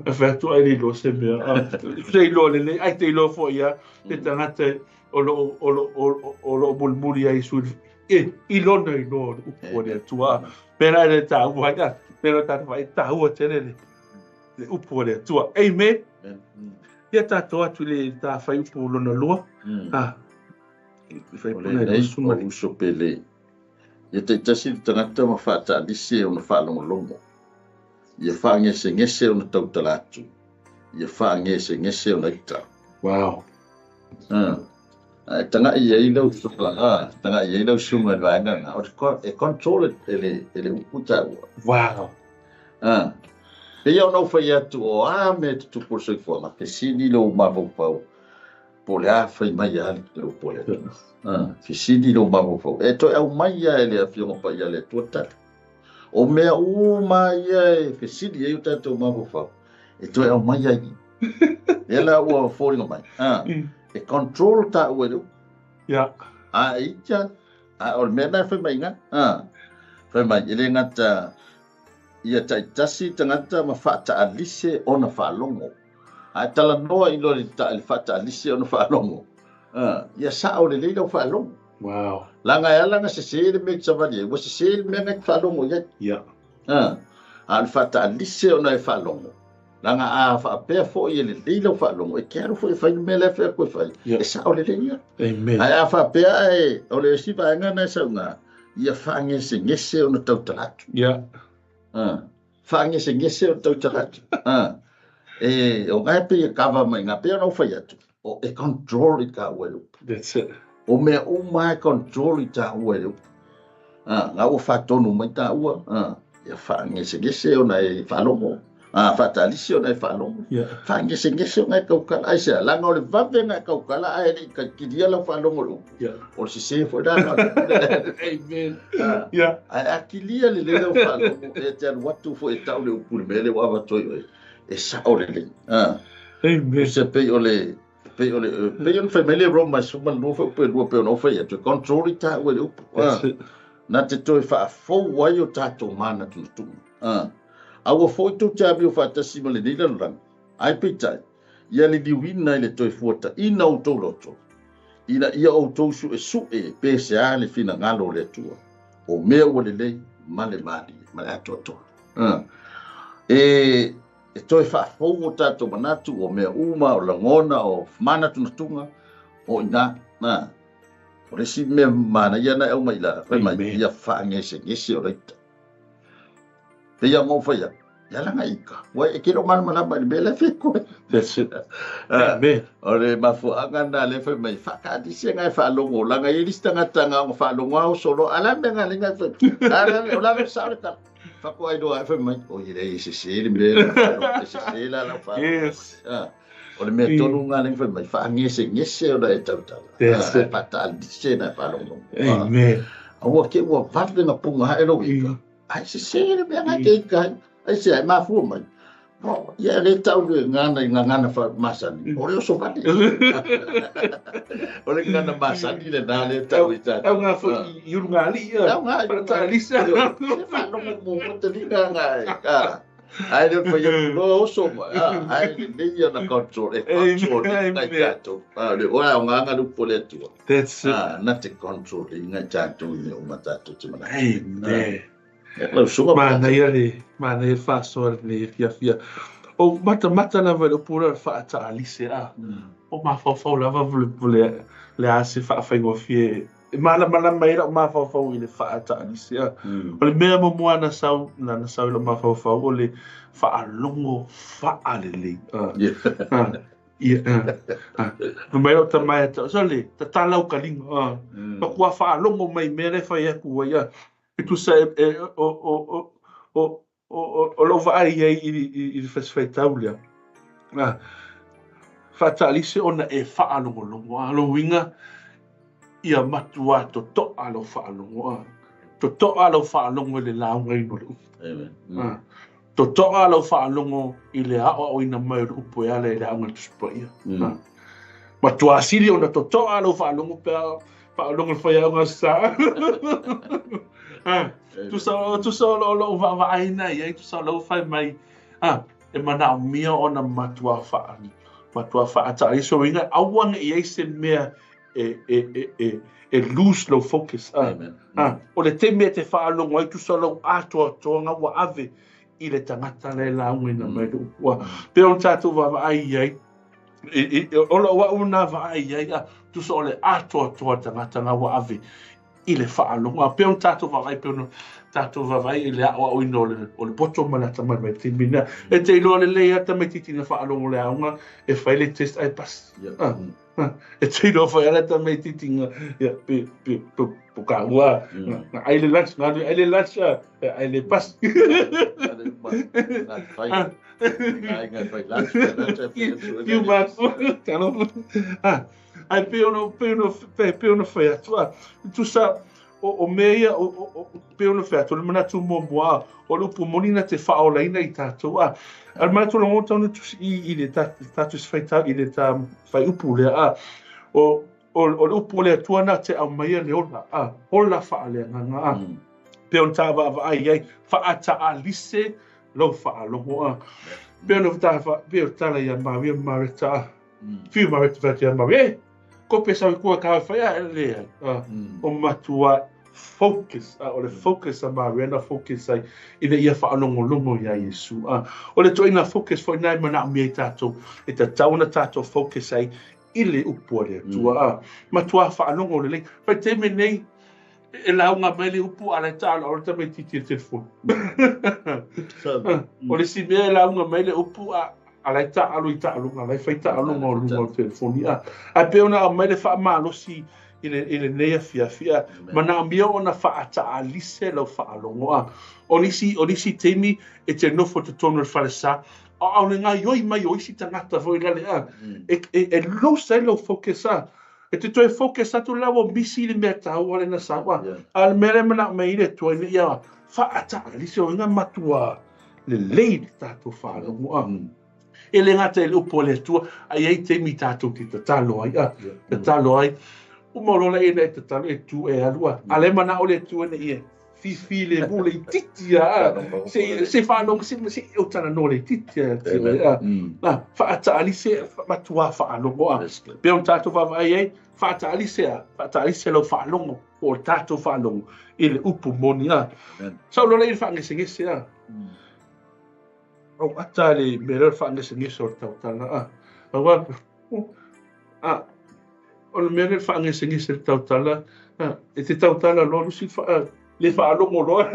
E fai atu ai le iloa se mea. Se iloa lelei, ai te iloa foi ia le tagata o lo o mulimuli ia Iesu i lona iloa o le upu a le Atua. Pēlā e le tāua ai, pēlā tātou whai tāua tele le upu a le Atua. Amen. Ia tātou atu i le tā whai upu lona lua. O lenei o uso pele. Ia taitasi le tagata ma faataalise ona faalogologo. Ia faagesegese ona tautala atu. Ia faagesegese ona ita. Wow. Ae tagai ai lau susuga, tagai ai lau susuga i le vaega lena. O e control e le upu taua. Wow. Pei ona ou fai atu o a mea e tutupu o le soifuaga, fesili lou mafaufau po o le a fai mai a le upu a le Atua. Fesili lou mafaufau. E toe aumai lava e le Afioga Paia a le Atua tali. O mea uma ia e fesili ai o tatou mafaufau, e toe aumai ai. Lea la ua foliga mai. E control taua e le upu. A e ita, a o le mea lena e fai mai i ina. Fai mai, e le gata ia taitasi tagata ma faataalise ona faalogo. A e talanoa i loa i le faataalise ona faalogo, ia sao lelei lau faalogo. Wow. Leaga e ala ona sese le mea e te savali ai, ua sese le mea na e te faalogo i ai. A o le faataalise ona e faalogo, leaga a faapea foi e lelei lau faalogo, e te alu foi e fai le mea lea e fai atu e fai, e sao lelei ia. Amen. Ae a faapea e, o le isi vaega na e sauga, ia faagesegese ona tautala atu. Faagesegese ona tautala atu. E, o ngai pei e kava mai ngā, pei ona ou fai atu, o e control i tāua e le upu. That's it. O mea uma e control i tāua e le upu. Ngā ua whātonu mai tāua, ia whaangesegese ona e whaalogo. Whaatalisi ona e whaalogo. Whaangesegese ona e kaukala. Ai sea, langa o le vave nga e kaukala, ai le i kiria lau whaalogo le upu. O le sese foi la. Amen. Ai akilia le le lau whaalogo, e te alu atu foi e tau le upu le mele ua awatoi oe. E sao le le. Amen. Se pei o le, pei o le, pei o le fai mai le Roma, suma lua foi upu e lua pe ona o fai atu, e control i tāua e le upu. That's it. Nā te toe whaafou ai o tātou mana tunatuga. Aua foi tou te amio faatasi ma lenei lalolagi, ae peitai, ia liliuina i le toe fuataina o outou loto, ina ia outou suesue pe se a le finagalo o le Atua, o mea ua lelei ma le malie, ma le atoatoa. E toe faafou o tātou manatu, o mea uma, o lagona, o mana tunatuga, o ina, o le isi mea manaia na e aumai la, fai mai, ia faagesegese o laita. Pei a ngō whai atu, ia langa ika. Ua e kilo mana mana mai le mea le whai koe. That's it. Amen. O le mafuaanga na le whai mai, whakaalise ngai whaalongo, langa i lista ngata ngā o whaalongo au solo, ala mea ngā lenga whai. Ala o la mea sao le tala. Whako ai loa e whai mai, o i le e se se le mea le whaalongo, e se se la la whaalongo. Yes. O le mea tonu ngā lenga whai mai, whaangesegese o la e tautala. That's it. Whakaalise ngai whaalongo. Amen. Aua ke ua vave ngā punga hae lo ika. Ai se se le mea ngai te ika ai. Ai se ai mafua mai. No, ia le tau le ngana i ngā ngana wha masani. O le oso vale. O le ngana masani le nā le tau i tātou. Au ngā fo i uru ngā li. Au ngā i uru ngā li. Se whalongo mō mō te ringa ngā e. Ai le whai atu loa oso mai. Ai le nei ana control. E control i ngai tātou. Le oa o ngā ngā lupo le atua. That's it. Nā te control i ngai tātou i mea uma tātou te mana. Amen. Lau suga Manaia le, manaia le faasoa lenei afiafi. O matamata lava i le upu lea o le faataalise a. O mafaufau lava le a se faafaigofie e malamalama ai la'u mafaufau i le fa'ata'alise a. O le mea muamua na sau na sau i la'u mafaufau o le fa'alogo fa'alelei a. Ia, fai mai la'u tama ia te a'u, sole, tatala ou kaliga a, matuā fa'alogo mai i mea la e fai atu ai a. E tusa e o lou vaai ai i le fasifaitau lea, faataalise ona e faalogologo a. Lona uiga, ia matuā totoa lou faalogo a. Totoa lou faalogo i le laugaina o le upu. Totoa lou faalogo i le aoaoina mai o le upu e ala i le aoga a le Tusi Paia. Matuā sili ona totoa lou faalogo pe a faalogo i le faiaoga Aso Sa. Tusa tusa o lou vaavaai na i ai, tusa o lou fai mai, e manaomia ona matuā faa matuā faataalisi uiga, aua ne i ai se mea e lose lou focus. O le taimi e te faalogo ai, tusa o lou atoatoaga ua ave i le tagata la e laugaina mai le upu. Pei ona tatou vaavaai i ai, o lou a'u na vaai i ai, tusa o le atoatoa tagata na ua ave i le faalogo. A pei ona tatou vaavaai, pei ona tatou vaavaai i le aoaoina o le poto ma le atamai mai taimi lea. E te iloa lelei lava tamaitiiti na faalogo i le aoga e fai le test ae pasi. E te iloa foi lava le tamaitiiti na, ia, pe, pe, pe, po ka ua, na ai le lunch, na ai le lunch, ai le pasi. Fiu maku, ai pei ona, pei ona, pei ona fai atu, tusa, o mea ia, pei ona fai atu, o le manatu muamua, o le upu moni na te faaolaina i tatou. A le manatu lagona ona tusi i le tatou faitau i le ta faiupu lea, o le upu o le Atua na te aumaia le ola, ola faaleagaga, pei ona ta vaavaai ai, faataalise lou faalogo. Pei ona tala ia Maria ma Mareta, fiu Mareta fai atu ia Maria, e, kope sau i kua ka whai a le o matua focus, o le focus a Maria na focus ai ina ia faalogologo iā Iesu. O le toina focus foi nai manaomia i tatou, e tatau ona tatou focus ai i le upu a le Atua. Matua faalogo lelei. Fai taimi nei e lauga mai le upu a le taalo o le tamaitiiti i le telefoni. O le isi mea e lauga mai le upu a la e taalo i taaloga, la e fai taaloga o luga o le telefoni. Ae pei ona aumai le faamalosi i lenei afiafi, manaomia ona faataalise lau faalogo. O nisi taimi e te nofo totonu o le falesa, a o le gaioi mai o isi tagata foi lale, e lose ai lau focus. E te toe focus atu la ua misi le mea taua le na sau. A le mea lea manao mai i le Atua ina ia faataalise o ina matua lelei le tatou faalogo. E le gata i le upu a le Atua, a i ai taimi tatou te tatalo ai. Tatalo ai. Uma loa la ina e tatalo e tu e alu. A le manao le Atua ina ia fifi le mu le itiiti a. Se faalogo se o talanoa le itiiti a. Faataalise matua faalogo. Pei ona tatou vaavaai ai, faataalise a, faataalise lau faalogo po o le tatou faalogo i le upu moni. Sau loa la i le faagesegese. Au ata le mea lea o le faagesegese o le tautala. Aua o le mea lea o le faagesegese o le tautala, e te tautala loa lusi le faalogo loa.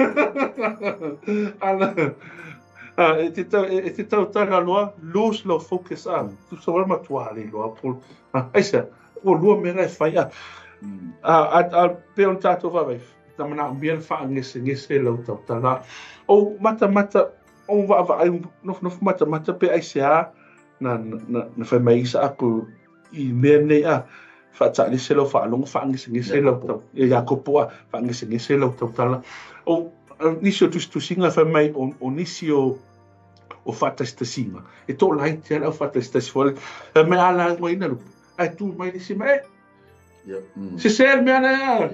E te tautala loa, lose lau focus. Tusa wala matua le loa. Aisa, ua lua mea la e fai. A pei ona tatou vaavaai, ta manaomia le faagesegese lau tautala. O matamata, o vaavaai, nofonofo matamata pe aisea na fai mai isa aku i mea nei faataalise lau faalogo, faagesegese lau tau, Iakopo faagesegese lau tautala. O nisi o tusitusiga fai mai o nisi o faatasitasiga, e toalaiti lava le au faatasitasi foi le fai mai a laugaina le upu, ae tu mai le isi mai, sese le mea lea,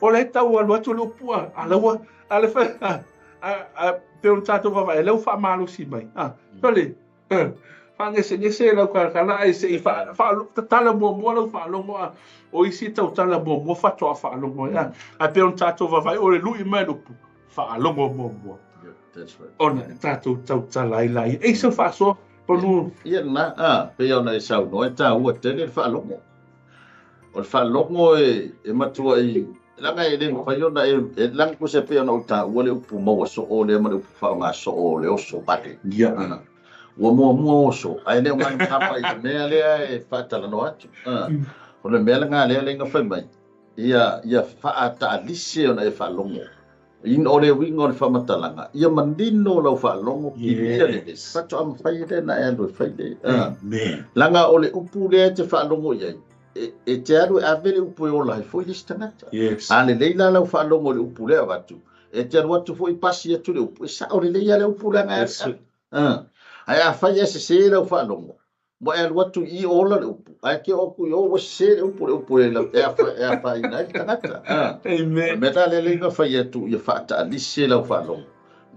o le tau alu atu le upu a laua, a le fai, a pei ona tatou vaavaai, lea ua faamalosi mai. Sole, faagesegese lau kalakala ae se i tatala muamua lau faalogo. O isi tautala muamua faatoa faalogo ai. Ae pei ona tatou vaavaai, o le lui mai le upu, faalogo muamua. Ona tatou tautala ai laia. Ei sau faasoa, panu. Ia na, pei ona e saunoa e taua tele le faalogo. O le faalogo e matuai leaga e le mafai ona e leaga tusa e pei ona ou taua le upu maua soo lea ma le upu faaaoga soo o le oso vale. Ua muamua oso, ae le o malamalama i le mea lea e faatalanoa atu. O le mea lena lea na fai mai, ia faataalise ona e faalogo. Ina o le uiga o le faamatalaga, ia manino lau faalogo kilia lelei. Faatoa mafai lea ona e alu e fai le. Leaga o le upu lea e te faalogo i ai, e te alu e ave le upu e ola ai foi le isi tagata. A lelei la lau faalogo i le upu lea avatu, e te alu atu foi pasi atu le upu, e sao lelei lava le upu lea e ave. Ae afai e sese lau faalogo, ua e alu atu i ola le upu, ae te oo atu i o ua sese le upu e afaina ai le tagata. Amen. O le mea la lea na fai atu ia faataalise lau faalogo,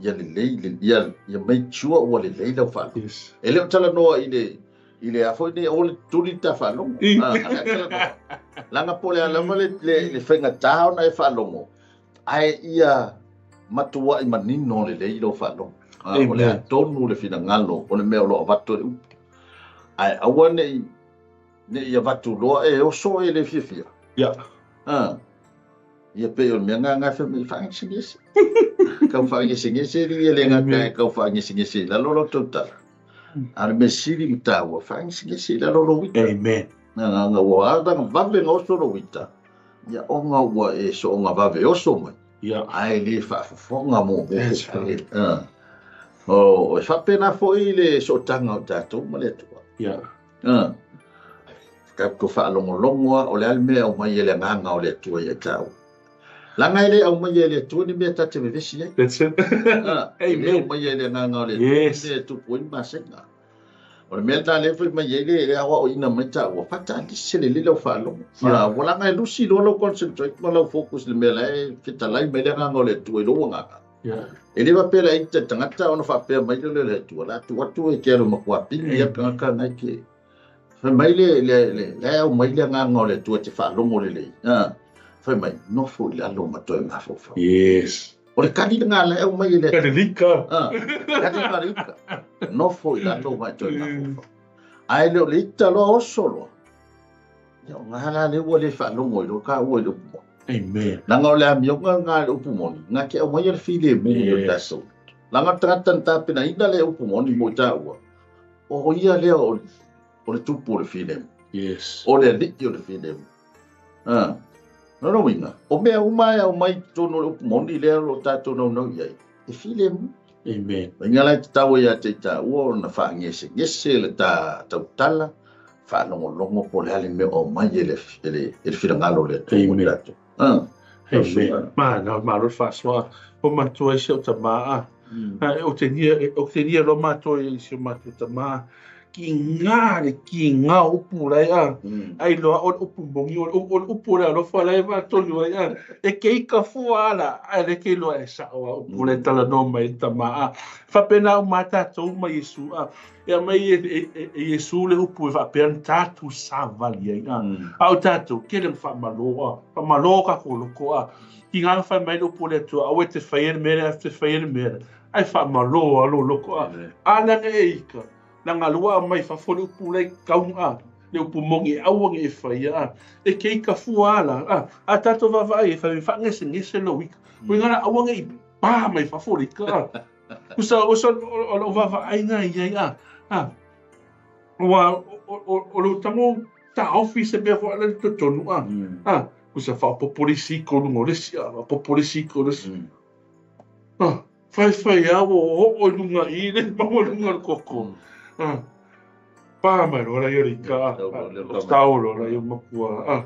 ia lelei, ia make sure ua lelei lau faalogo. E le o talanoa i le a foi nei o le tuli ta faalogo. Leaga po o le a lava le faigata ona e faalogo, ae ia matuai manino lelei lau faalogo. O le atonu le finagalo o le mea o lo o avatu e le upu. Ae aua nei avatu loa e oso e le fiafia. Ia pei o le mea nga fai mai faagesegese. Kau faagesegese li e le gata e kau faagesegese i lalo lau tautala. A le mea sili ma taua, faagesegese i lalo lou ita. Amen. Nga ua aga vave nga oso lou ita. Ia onga ua e soonga vave oso mai. Ae le faafofoga mo. O e faapena foi le sootaga o tatou ma le Atua. Tatou faalogologo o le a le mea o mai e le agaga o le Atua ia taua. Leaga e le aumai e le Atua ni mea ta te vevesi ai. That's it. E le aumai e le agaga o le Atua ni mea e tupu ai masega. O le mea lena lea fai mai ai le aoaoina mai taua, faataalise lelei lau faalogo. Ua leaga e lusi loa lau concentrate ma lau focus i le mea la e fetalai mai le agaga o le Atua i lou agaga. E le faapea la ita tagata ona faapea mai lea o le Atua, la atu atu e te alu matua pigi ia tagata nai ke. Fai mai le aumai le agaga o le Atua te faalogo lelei. Fai mai, nofo i lalo ma toe mafaufau. Yes. O le kali lena la e aumai e le Atua. Kalilika. Kali kalilika. Nofo i lalo ma toe mafaufau. Ae le o le ita loa oso loa. Ia o ngā la le ua le faalogo i lo ka ua i le upu moni. Amen. Leaga o le amioga ngā le upu moni, ngā ke aumai le file mu i o tatou. Leaga o le tagata na tapenaina le upu moni mo i taua. O ia lea o le tupu o le file mu. Yes. O le alii o le file mu. No uiga, o mea uma e aumai totonu o le upu moni lea o lo tatou naunau i ai, e file mu. Amen. Uiga la e tatau ai ia te i taua ona faagesegese le ta tautala, faalogologo po o le a le mea o aumai e le finagalo o le Atua mo tatou. Amen. Mana, malo le faasoa. O matua i si o tamaa. O te nia lo matua i si o matua tamaa. Ki ngā le ki ngā upu lai a. Ai loa o le upu mongi, o le upu le alofa lai ma tonu ai a. E ke ika fua ala, ai le ke loa e sao a upu le tala no mai tamaa. Whapena o mātātou mai Yesu a. Ia mai e Yesu le upu e whapea tātou sāwali ai a. A o tātou, ke le whamaloa, whamaloa ka koloko a. Ki ngā whai mai le upu le atua, awe te whai e mere, te whai e mere. Ai whamaloa lo loko a. A langa e ika. Langa lua mai fafo le upu le kaunga, le upu mongi e aua e whai a. E ke ika fua ala, a. A tātou vavaai e whai whangesengese lo ika. Ko ngana aua i pā mai fafo le ika a. Usa o lo vavaai ngā i ai a. Ua o lo tango ta office e mea fo ala le totonu a. A. Usa whapopolisi ko lungo lesi a. Whapopolisi ko lesi. A. Whai whai a o o lunga i le maua lunga le koko. Pā mai loa lai o ika. O tau loa lai o makua.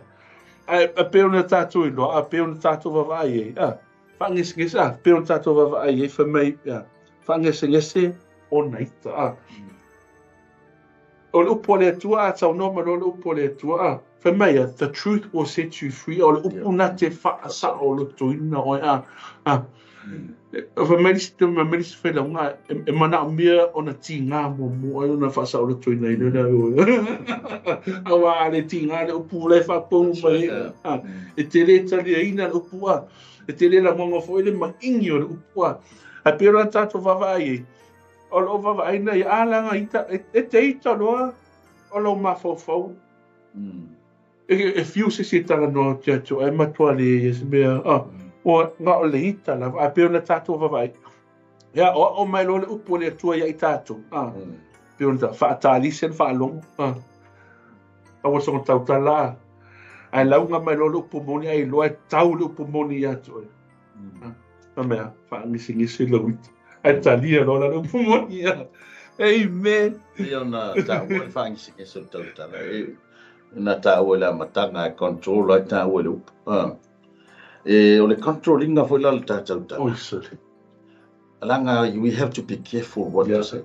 A pe ona tātou i loa, a pe ona tātou vavaai ai. A. Whangesengese, a pe ona tātou vavaai ai, whai mai, a. Whangesengese o naita, a. O le upu o le Atua, a tau noa ma loa le upu o le Atua, a. Whai mai, a, the truth will set you free. O le upu nā te whaasa o le toina oe, a. A. Whai mai lisi mai lisi whai e mana o mea o na ti ngā mō mō ai o na whaasa o le toina i lea oe. Awa a le ti ngā le upu le whapongu mai. A. E te le tali ina le upu a. E te le la ngonga fo ele ma ingi o le upu a. A pe ora tātou vavaai e. O lo vavaai na i alanga ita, e te ita loa o lo mafaufau. E fiu se isi e talanoa atu ia te oe, ae matua leai se mea, ua na o le ita lava, ae pei ona tatou vaavaai, e aoao mai loa le upu a le Atua ia i tatou, pei ona faatalise le faalogo, aua soona tautala, ae lauga mai loa le upu moni, ae iloa e tau le upu moni ia te oe. Fai mai, faagesegese lou ita, ae talia loa la le upu moni. Amen. Pei ona taua le faagesegese o le tautala, e na taua i le amataga e control ai taua i le upu. E, o le control ina foi la le ta tautala. Oi, sorry. Leaga we have to be careful what to say.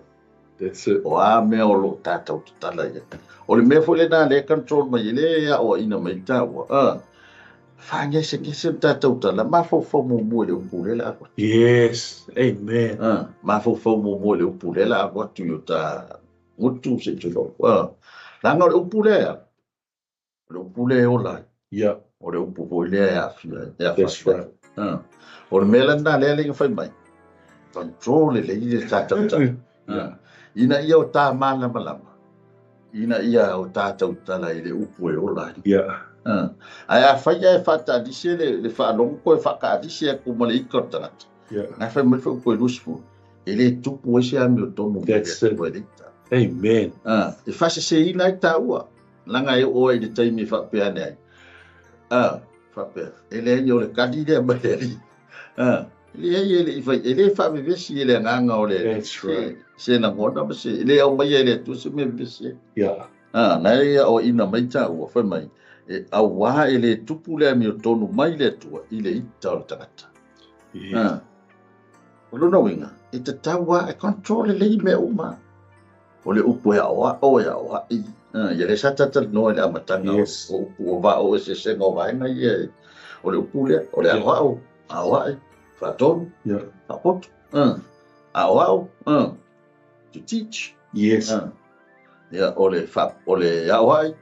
That's it. O a mea o lo o tatou tatala i ai. O le mea foi lena lea e control mai ai, lea e aoaina mai ai taua, faagesegese le ta tautala, mafaufau muamua i le upu lea o le a alu atu. Yes, amen. Mafaufau muamua i le upu lea o le a alu atu i o ta gutu se i tulou. Leaga o le upu lea, o le upu lea e ola ai. O le upu foi lea e aafia ai, e That's afaina ai. right. O le mea la lena lea e fai mai, control lelei le ta tautala. Ina ia o ta malamalama, ina ia o ta tautala i le upu e ola ai. Ae afai ae faatalise le faalogo koe faakaalise atu ma le ika o le tagata. Na fai mai foi upu e 20, e le tupu ai se amiotonu mai le That's it. Atua e le ita. Amen. E faaseseina ai taua, leaga e oo ai i le taimi e faapea ane ai. Faapea, e leai o le kali lea mai le Alii. E leai e le i fai, e le faavevesi e le agaga o le Alii. That's right. Se lagona ma se, e le aumaia e le Atua se mea vevesi ai. Na e aoaina mai taua, fai mai, e auā e le tupu le amiotonu mai le Atua i le ita o le tagata. O lona uiga, e tatau lava e control lelei mea uma. O le upu e aoao, e aoai. Ia lea sa talatalanoa i le amataga o upu o va o eseesega o vaega ia. O le upu lea, o le aoao, aoai, faatonu, faapoto. Aoao, to teach. Ia, o le o le aoai,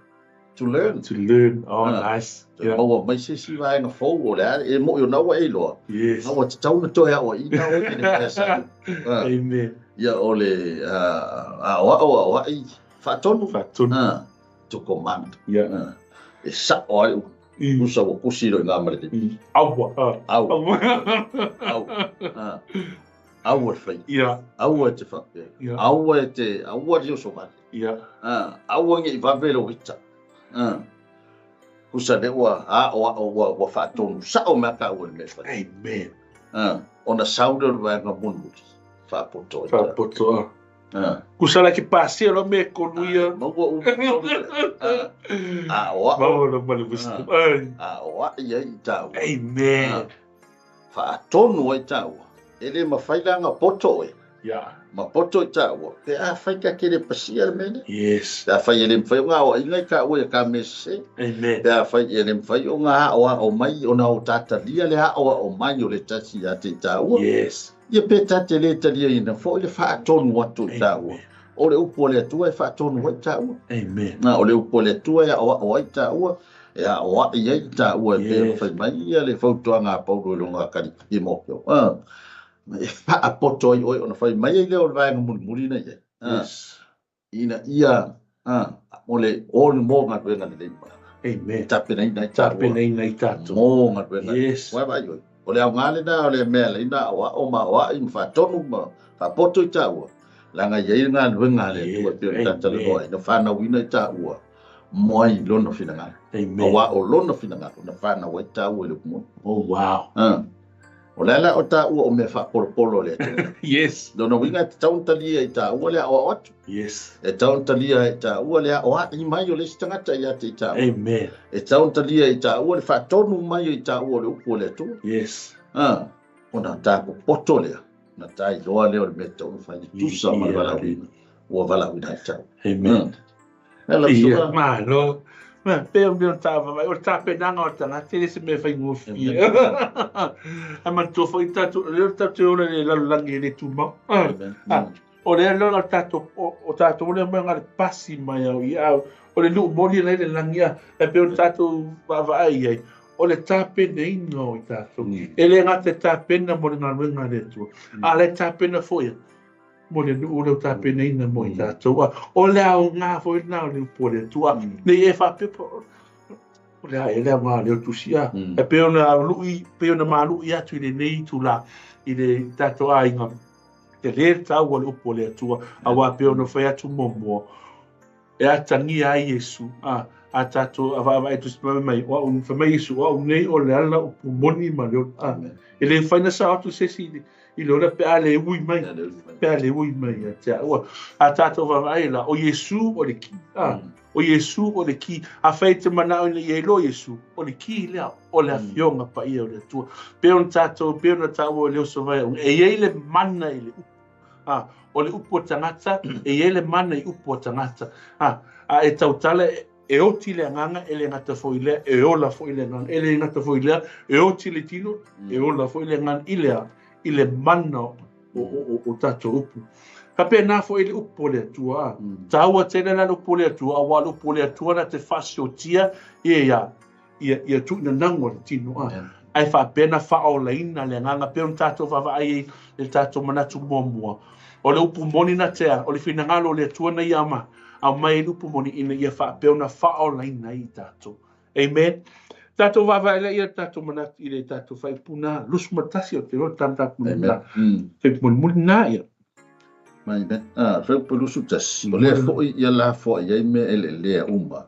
to learn. To learn. Oh, nice. Toe maua mai se isi vaega fou o le a e moni ona ua e iloa. A ua tatau ona toe aoaiina oe i le mea sa. Amen. Ia o le aoao, aoai, faatonu. Faatonu. To command. E sao ai upu. Tusa ua kusi loa i ina ma le lima. Aua. Aua. Aua. Aua le fai. Aua e te faapea. Aua e te, aua le oso vale. Aua ne i vave lou ita. Tusa lea ua aoao, ua faatonu sao mai taua i le mea e fai. Amen. Ona sau lea o le vaega mulimuli, faapoto ai. Faapoto. Tusa la ke pasia loa mea e tolu ia. Maua uma tonu lea. Aoao. Maua loa ma le wisdom. Aoai ai i taua. Amen. Faatonu ai taua. E le mafai la ona poto oe. Ma poto i taua, pe afai ka te le pasia le mea lea. Pe afai e le mafai ona aoaina i taua ia ka mea sese. Amen. Pe afai e le mafai ona aoao mai, ona o tatalia le aoao mai o le tasi ia te i taua. Ia pe ta te le taliaina foi le faatonu atu i taua. O le upu a le Atua e faatonu ai taua. Amen. O le upu a le Atua e aoao ai taua, e aoai ai taua e pei ona fai mai ia le fautuaga a Paulo i lona Timoteo. E faapoto ai oe ona fai mai ai lea o le vaega mulimuli na i ai. Ina ia o le o le mo galuega lelei mai. Amen. E tapenaina ai taua. Tapenaina ai tatou. Mo galuega. Ua vaai oe. O le aoga lena o le mea lea aoao ma aoai ma faatonu ma faapoto i taua. Leaga e i ai le galuega a le Atua e pei ona talatalanoa ai, na fanauina i taua mo ai lona finagalo. Amen. Auā o lona finagalo na fanau ai taua i le upu moni. Oh, wow. O le ala o taua o mea faapolopolo a le Atua. Lona uiga e tatau ona talia i taua le aoao atu. E tatau ona talia i taua le aoai mai o le isi tagata ia te i taua. Amen. E tatau ona talia i taua le faatonu mai o i taua o le upu o le Atua. Ona ta popoto lea, na ta iloa lea o le mea e tatau ona fai, e tusa ma le valaauina, ua valaauina ai taua. Amen. Ia, Ia, malo. Ma, pe o mea ta vaai, o le tapenaga o le tagata, e le se mea faigofie. Ae manatua foi tatou, lea o tatou te ola i le lalolagi e le tumau. O lea loa o tatou, o tatou lea mai le pasi mai au i au, o le nuu moni la i le lagi a, e pei o tatou vaavaai i ai, o le tapenaina o i tatou. E le gata e tapena mo le galuega a le Atua, a o le tapena foi mo le nuu lea ua tapenaina mo i tatou. O le aoga foi lena o le upu a le Atua. Nei e faapea, O le a ea le aoga o lea tusi a? E pei ona lu'i, pei ona malu'i atu i lenei itula i le tatou aiga, tele le taua o le upu a le Atua, aua pei ona fai atu muamua, e atagia ai Iesu, a, a tatou vaavaai tusi fai mai, o au, fai mai Iesu, o au nei o le ala, upu moni ma le ola. A, e le mafai ona sao atu se isi i le ola pe a le ui mai, pe a le ui mai ia te au. A tatou vaavaai la, o Iesu o le ki, a, o Iesu o le ki. Afai e te manao ina ia iloa Iesu, o le ki lea, o le Afioga Paia o le Atua. Pei ona tatou, pei ona taua e le uso vai, e i ai le mana i le upu. A, o le upu a tagata, e i ai le mana i upu a tagata. A, a e tautala, e oti le agaga, e le gata foi i lea, e ola foi le agaga. E le gata foi i lea, e oti le tino, e ola foi le agaga i le a, i le mana o tatou upu. Faapena foi le upu o le Atua. A. Taua tele la le upu o le Atua, aua o le upu o le Atua na te faasiotia ia ia ia tuuina nago o le tino a. Ae faapea na faaolaina le agaga pei ona tatou vaavaai ai i le tatou manatu muamua. O le upu moni na te a, o le finagalo o le Atua na ia ma aumai ai le upu moni ina ia faapea ona faaolaina ai i tatou. Amen. Tatou vaavaai lea ia tatou manatu i le tatou faaiupu na 21 o te loa tana tatou Amen. Faaiupu mulimuli na ia. Mai me. Ah, faaiupu 21. O lea foi ia lafoai ai mea eleelea uma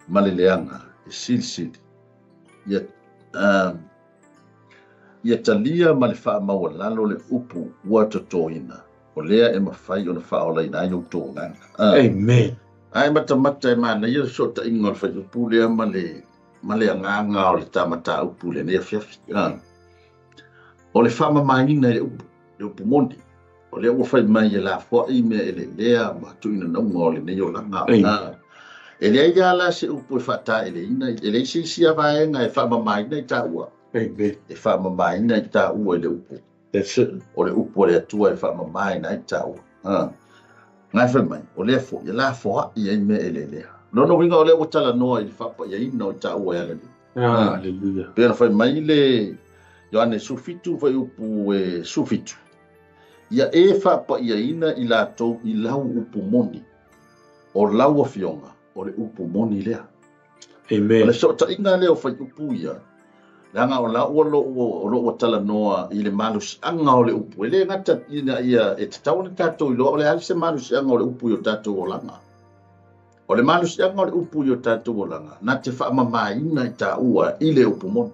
ma le leaga e silisili. Ia, ia talia ma le faamaualalo le upu ua totoina. O lea e mafai ona faaolaina ai outou agaga. Amen. Ae matamata e manaia le fesootaiga o le faaiupu lea ma le ma le agaga o le ta mataupu i lenei afiafi. O le faamamaina i le upu, le upu moni. O lea ua fai mai e lafoai mea eleelea ma tuuina nauga o lenei olaga. E leai lava la se upu e faataeleina, e leai se isi lava vaega e faamamaina i taua. Amen. E faamamaina i taua i le upu. That's it. O le upu a le Atua e faamamaina ai taua. Ngai fai mai, o lea foi, e lafoai ai mea eleelea. Lona uiga o lea ua talanoa i le faapaiaina o i taua e ala nei. Hallelujah. Pei ona fai mai le Ioane 17 fuaiupu e 17. Ia e faapaiaina i latou i lau upu moni. O lau afioga, o le upu moni lea. Amen. O le fesootaiga lea o faaiupu ia, leaga o la ua o lo ua talanoa i le malosiaga o le upu. E le gata ina ia e tatau ona tatou iloa o le a se malosiaga o le upu i o tatou olaga. O le malosiaga o le upu i o tatou olaga, na te faamamaina i taua i le upu moni.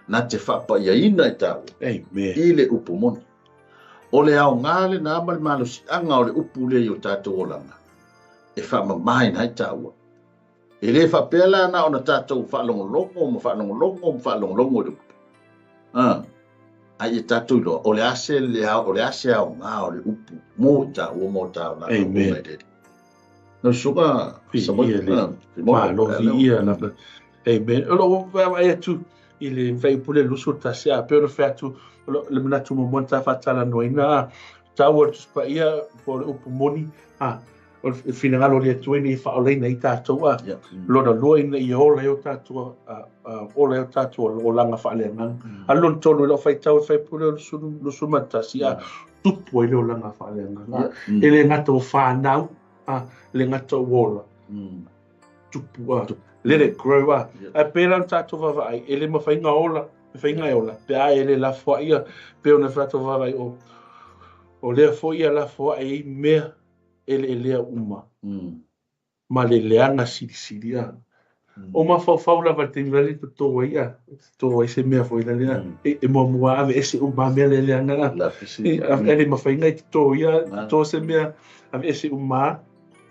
Na te faapaiaina i taua Amen. i le upu moni. O le aoga lena ma le malosiaga o le upu lea i o tatou olaga, e faamamaina ai taua. E le faapea la na ona tatou faalogologo ma faalogologo ma faalogologo i le upu. Ai e tatou iloa, o le a se lea, o le a se aoga o le upu mo i taua mo taulaga. Amen. No suka Viia le Malo viia lava. Amen. O lou vaavaai atu i le fuaiupu le 21, a pei ona fai atu le manatu muamua na ta faatalanoaina, a taua le Tusi Paia po o le upu moni, a o le finagalo o le Atua ina ia faaolaina ai tatou, a lona lua ina ia ola ai o tatou ola ai o tatou olaga faaleagaga. A lona tolu i lau faitau i fuaiupu le 21, a tupu ai le olaga faaleagaga. E le gata o whānau, a le gata o ola. Tupu, a let it grow, a. Ae pēlā na tātou vaavaai, e le mafai nga ola, mafai nga e ola, pe a e le lafoai ia, pe ona tātou vaavaai o lea foi ia lafoai ai mea eleelea uma. Ma le leaga silisili, a. O mafaufau lava le taimi lale toto ai, a. Toto ai se mea foi lale, a. E muamua ave ese uma mea le leaga, a. E le mafai nga i toto ia, toto se mea ave ese uma,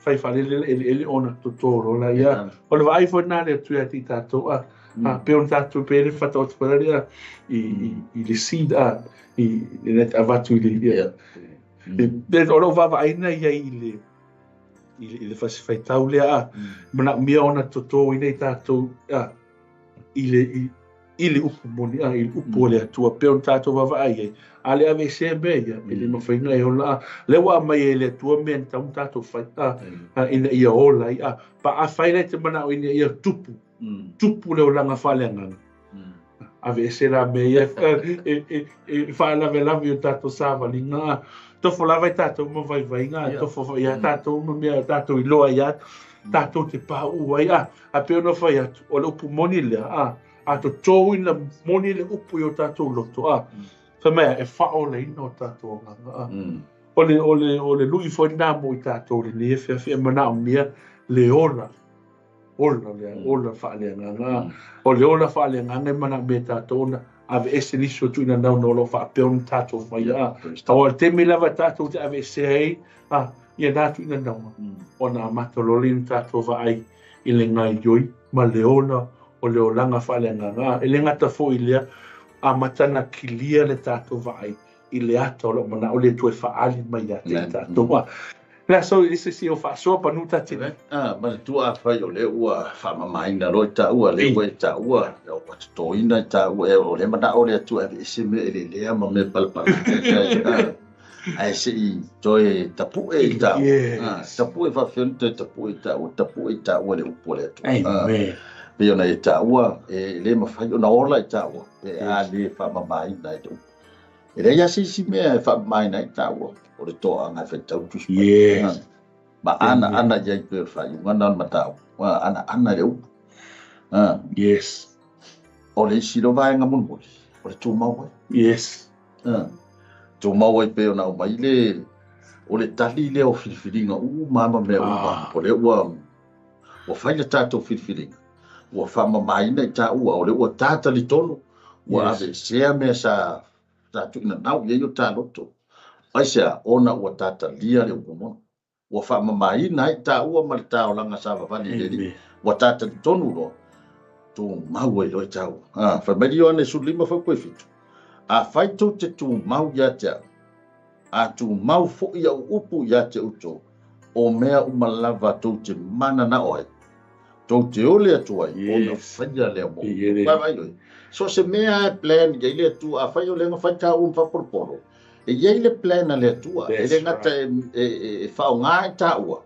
fai whalele eleele ona toto lola ia. O le vaai foi nā le atu ia te i tātou, a. A, pe ona tātou pe le whata o te whalele, a, i le seed, a, i le avatu i le, ia. O lou vaavaaina ia i le i le fasifaitau lea, a manaomia ona totoina i tatou, a i le upu moni, a i le upu o le Atua pei ona tatou vaavaai ai, a le aveesea mea ia, e le mafai ona e ola, a lea ua aumai e le Atua mea e tatau ona tatou fai, a ina ia ola ai, a pa afai la e te manao ina ia tupu, tupu le olaga faaleagaga, aveese la mea ia e faalavelave i o tatou savaliga, a Tofo lava i tatou ma vaivaiga, tofo foi ia tatou ma mea tatou iloa ai a, tatou te pauu ai, a, a pei ona fai atu, o le upu moni lea, a, a totōina moni le upu i o tatou loto, a, fai mai e faaolaina o tatou agaga, a. O le, o le, o le lui foi lena mo i tatou i lenei afiafi, e manaomia le ola, ola lea, ola faaleagaga. O le ola faaleagaga e manaomia e tatou ona aveese nisi o tuuina nauna o lo o faapea ona tatou faia. Aua o le taimi lava tatou te aveesea ai a, ia na tuuina nauna, ona amata loa lea ona tatou vaai i le gaoioi ma le ola o le olaga faaleagaga. E le gata foi i lea, amata ona kilia le tatou vaai i le ata o lo o manao le Atua e faaali mai ia te i tatou. A, le aso i se si o faasoa panu ta te. A, manatua afai o lea ua faamamaina loa i taua, lea ua e taua, ua totoina i taua, e o lea manao le Atua e aveese mea eleelea ma mea palapala. Ae se i toe tapue i taua. Yes. Tapue faafefea ona toe tapue i taua, tapue i taua le upu a le Atua. Amen. Pei ona e taua, e le mafai ona ola i taua, pe a le faamamaina i le upu. E leai lava se isi mea e faamamaina ai taua, o le toaaga e faitau Tusi Paia. Yes. Ma anaana i ai pei o le faaiuga lena o le mataupu. Anaana i le upu. Yes. O le isi loa vaega mulimuli, o le tumau ai. Yes. Tumau ai pei ona aumai le, o le tali lea o filifiliga uma ma mea uma. O lea ua, ua fai le tatou filifiliga, ua faamamaina i taua, o lea ua ta talitonu, ua aveesea mea sa sa tuuina nau i ai o ta loto. Aisea? Ona ua ta talia le upu moni. Ua faamamaina ai taua ma le taolaga sa vavali i le Alii. Ua ta talitonu loa, tumau ai loa i taua. A, fai mai le Ioane 15 fuaiupu e 7, Afai tou te tumau ia te au, a tumau foi au upu ia te outou, o mea uma lava tou te mananao ai, tou te ole atu ai, ona faia lea mo outou. Vaavaai oe, so o se mea e plan i ai le Atua, afai o lea na fai tāua ma faapolopolo, e i ai le plan a le Atua, e le gata e faaaoga i tāua,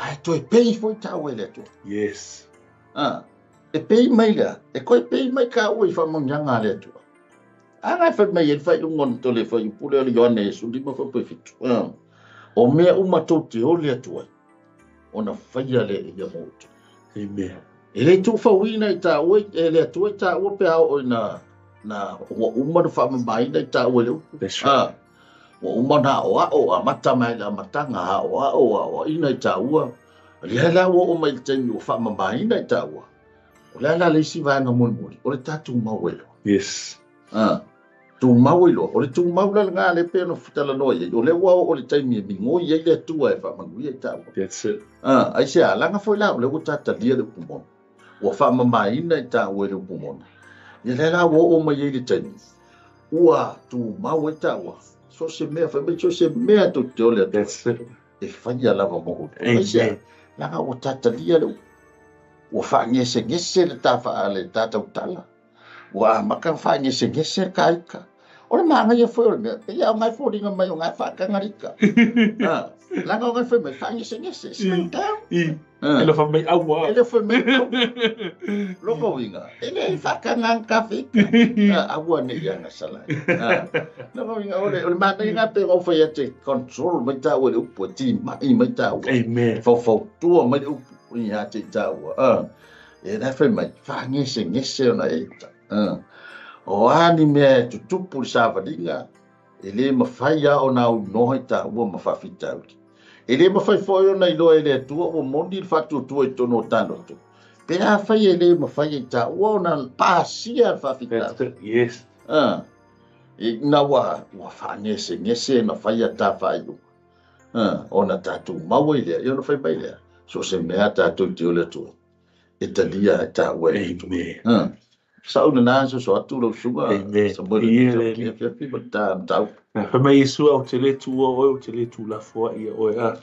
ae toe pei foi tāua e le Atua. Yes. Ah, e pei mai lea, e toe pei mai kāua i faamanuiaga a le Atua. A na e fai mai ai le faaiuga o le tole fuaiupu lea o le Ioane 15 fuaiupu e 7. O mea uma tou te ole atu ai, ona faia lea e ia mo outou. Amen. E le tuufauina i tāua, e le Atua i tāua pe a oo ina na ua uma ona faamamaina i tāua i le upu. That's right. Ua uma ona aoao, amata mai le amataga, aoao, aoaina i tāua. Lea la ua oo mai i le taimi ua faamamaina i tāua. O le a la le isi vaega mulimuli? O le ta tumau ai loa. Yes. Ah, tumau ai loa. O le tumau la lena lea pei ona talanoa i ai. O lea ua oo i le taimi e migoi ai le Atua e faamanuia i taua. That's it. Ah, aisea, leaga foi la o lea ua ta talia le upu moni. Ua faamamaina i taua i le upu moni. Ia lea la ua oo mai ai i le taimi ua tumau ai taua. So se mea, fai mai so se mea tou te ole atu ai. That's it. E faia lava mo outou. Aisea, leaga ua ta talia le upu. Ua faagesegese le ta le ta tautala. Ua amata ona faagesegese le ta ika. O le manaia foi o le mea, pei lava o na e foliga mai o na e faataga le ika. Leaga o na e fai mai, faagesegese, slow down. E le fai mai aua. E le fai mai aua. Lona uiga, e le faataga lava ta feika. Aua ne i agasala ai. Lona uiga, o le manaia lena pei ona ou fai atu e control mai taua i le upu, e timai mai taua. Amen. Faufautua mai le upu ia te i taua. E la e fai mai, faagesegese ona e ita. O a ni mea e tutupu i le savaliga, e le mafai lava ona aunoa i taua ma faafitauli. E le mafai foi ona iloa e le Atua ua moni le faatuatua i totonu o ta loto. Pe afai e le mafai e i taua ona pasia le faafitauli. Yes. Ina ua faagesegese na faia ta faaiuga. Ona tatou maua i lea, ia ona fai mai lea, so o se mea tatou te ole atu ai, e talia e taua e le Atua. Amen. Sau lena soso atu lau susuga Amen. Samuel Ia le Alii. afiafi ma ta mataupu. Fai mai Iesu, ou te le tuua oe, ou te le tuulafoai ia oe. A.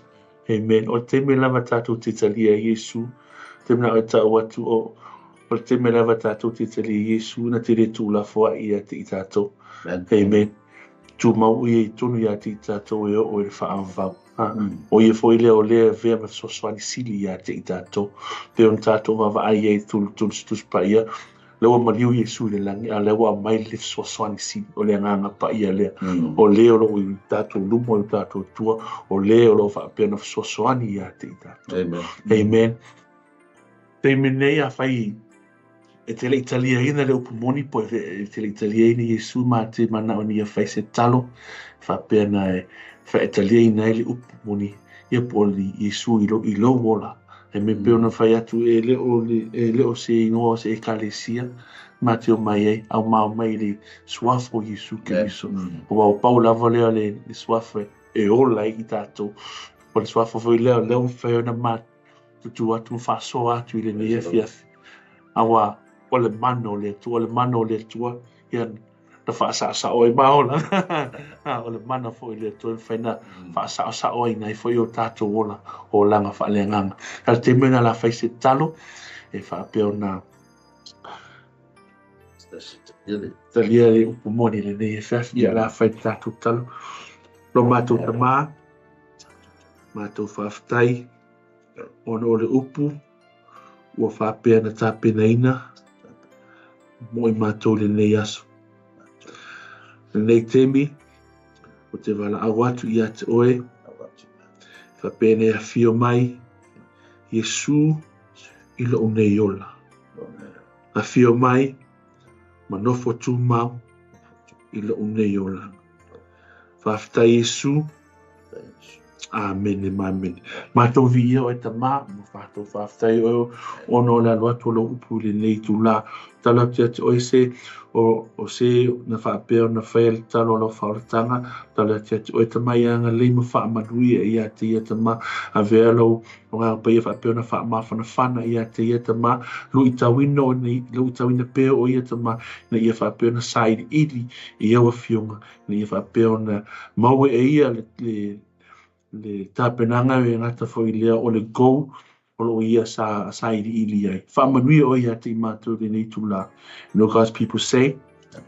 Amen. O le taimi lava tatou te talia i Iesu, te manao e tau atu o, o le taimi lava tatou te talia i Iesu, na te le tuulafoai ia te i tatou. Amen. Amen. Tumau ia i tonu ia te i tatou e oo i le faavavau. A, o ia foi lea o lea e avea ma fesoasoani sili ia te i tatou. Pei ona tatou vaavaai ai i Tusi Paia, Lea ua maliu Iesu i le lagi, a o lea ua aumai le fesoasoani sili, o le Agaga Paia lea. O le o lo o i tatou luma, i tatou tua, o le o lo o faapea ona fesoasoani ia te i tatou. Amen. Amen. Taimi nei afai e te le i taliaina le upu moni po e te le i taliaina Iesu ma te manao ina ia fai se talo e faapea na e faataliaina ai le upu moni ia po o le Iesu i lou ola. E mea pei ona fai atu e le o e le o se igoa o se ekalesia ma te omai ai, a o mai i le suafa o Iesu Keriso. Aua o pau lava lea o le suafa e ola ai i tatou. O le suafa foi lea o lea ua mafai ona matutu atu ma faasoa atu i lenei afiafi. Aua o le mana o le Atua, o le mana o le Atua, ia na faasaosao ai ma ola. O le mana foi o le Atua e mafai ona faasaosao ai nai foi o tatou ola, olaga faaleagaga. A o le taimi lena o le a fai se tatalo e faapea ona talia le upu moni i lenei afiafi, ia o le a fai le tatou tatalo. Lo matou Tama, matou faafetai ona o le upu ua faapea na tapenaina mo i matou i lenei aso. Lenei taimi, o te valaau atu ia te oe, faapea nei afio mai Iesu i lou nei ola. Afio mai ma nofo tumau i lou nei olaga. Faafetai Iesu. Amene ma amene. Matou viia oe Tama, ma fatou faafetai oe ona o le alo atu o lou upu i lenei itulā. Tatalo atu ia te oe se o se na faapea ona faia le tatalo o lau faaolataga. Tatalo atu ia te oe Tama ia agalelei ma faamanuia ia te ia Tama. Avea lou Agaga Paia faapea ona faamafanafana ia te ia Tama. Luitauina o nei, luitauina pea o ia Tama, ina ia faapea ona sailiili i au afioga, ina ia faapea ona maua e ia le tapenaga e gata foi i lea o le go o lo o ia sa sailiili ai. Faamanuia oe ia te i matou i lenei itulā. And all God's people say,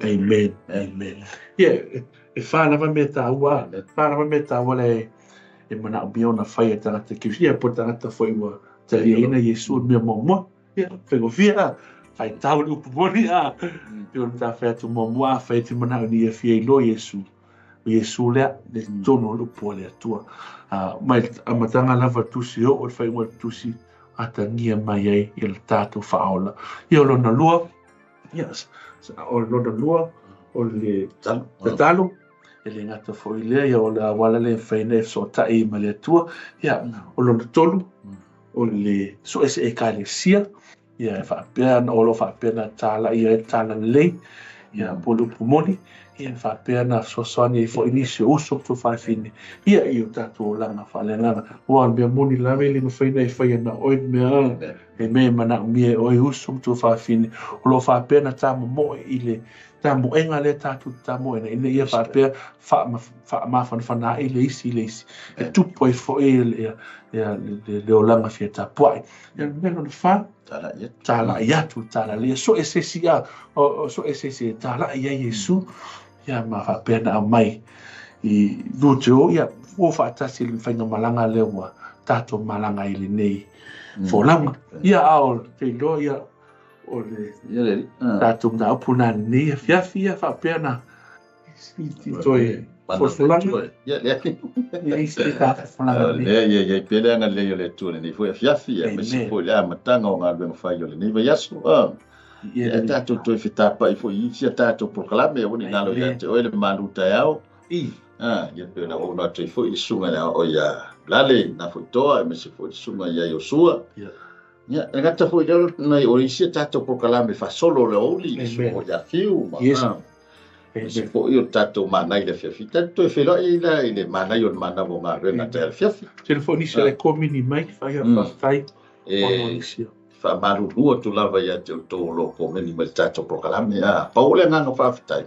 Amen. Amen. Ia, e whā lava mea tāua, e whā lava mea tāua le e manaomia ona fai e tagata ki ia po tagata foi ua taliaina Iesu mea muamua. Ia, faigofie a, faitau le upu moni a, pei ona ta fai atu muamua afai e te manao ina ia fia iloa Iesu, o Iesu lea, le totonu o le upu a le Atua. Mai le amataga lava le tusi e oo i le faaiuga o le tusi, atagia mai ai ia le tatou faaola. Ia o lona lua, ia, o lona lua, o le tatalo, e le gata foi i lea, ia o le auala lea e mafai ona e fesootai ma le Atua. Ia, o lona tolu, o le so o se ekalesia, ia e faapea ona o lo o faapea ona talai ai le talalelei, ia po o le upu moni, ia e faapea ona fesoasoani ai foi nisi o uso ma tuafafine, ia i o tatou olaga faaleagaga. Aua o le mea moni lava e le mafai ona e faia na o oe le mea, he mea e manaomia e oe uso ma tuafafine, o lo o faapea ona tamomoe i le tamoega lea tatou te tamoeina, ina ia faapea faamafanafana ai le isi i le isi, e tupu ai foi le olaga fia tapuai. Ia le mea lona whā, talai atu, talalei, so e se si a, so e se si e talai ai Iesu, ia ma faapea na aumai i lua te o, ia ua faatasi le whainga malanga lea ua tatou malaga i lenei folauga. Ia a o te iloa ia o le tatou mataupu na lenei afiafi, ia faapea na i toe folafolaga. Ia isi te tā folafolaga nei. Lea ia ia pea le agalelei o le Atua i lenei foi afiafi, aemaise foi le amataga o galuega fai o lenei vaiaso. Ia tatou toe fetapai foi i isi a tatou polokalame, aua ne i galo ia te oe le malu taeao. Ia pei ona ou atu ai foi le susuga ia o ia Lale na foi toa, aemaise foi le susuga ia Iosua. Ia, e gata foi lea nai o isi a tatou polokalame faasolo o le aoauli, le susuga foi ia Fiu ma aemaise foi o le tatou manai i le afiafi. Tatou toe feiloai la i le manai o le manava o galuega taeao i le afiafi. Tele foi nisi o le komini mai, whai faafetai ona o nisi. Faamalulu atu lava ia te outou o lo o komeni mai le tatou polokalame. Pau o le agaga faafetai,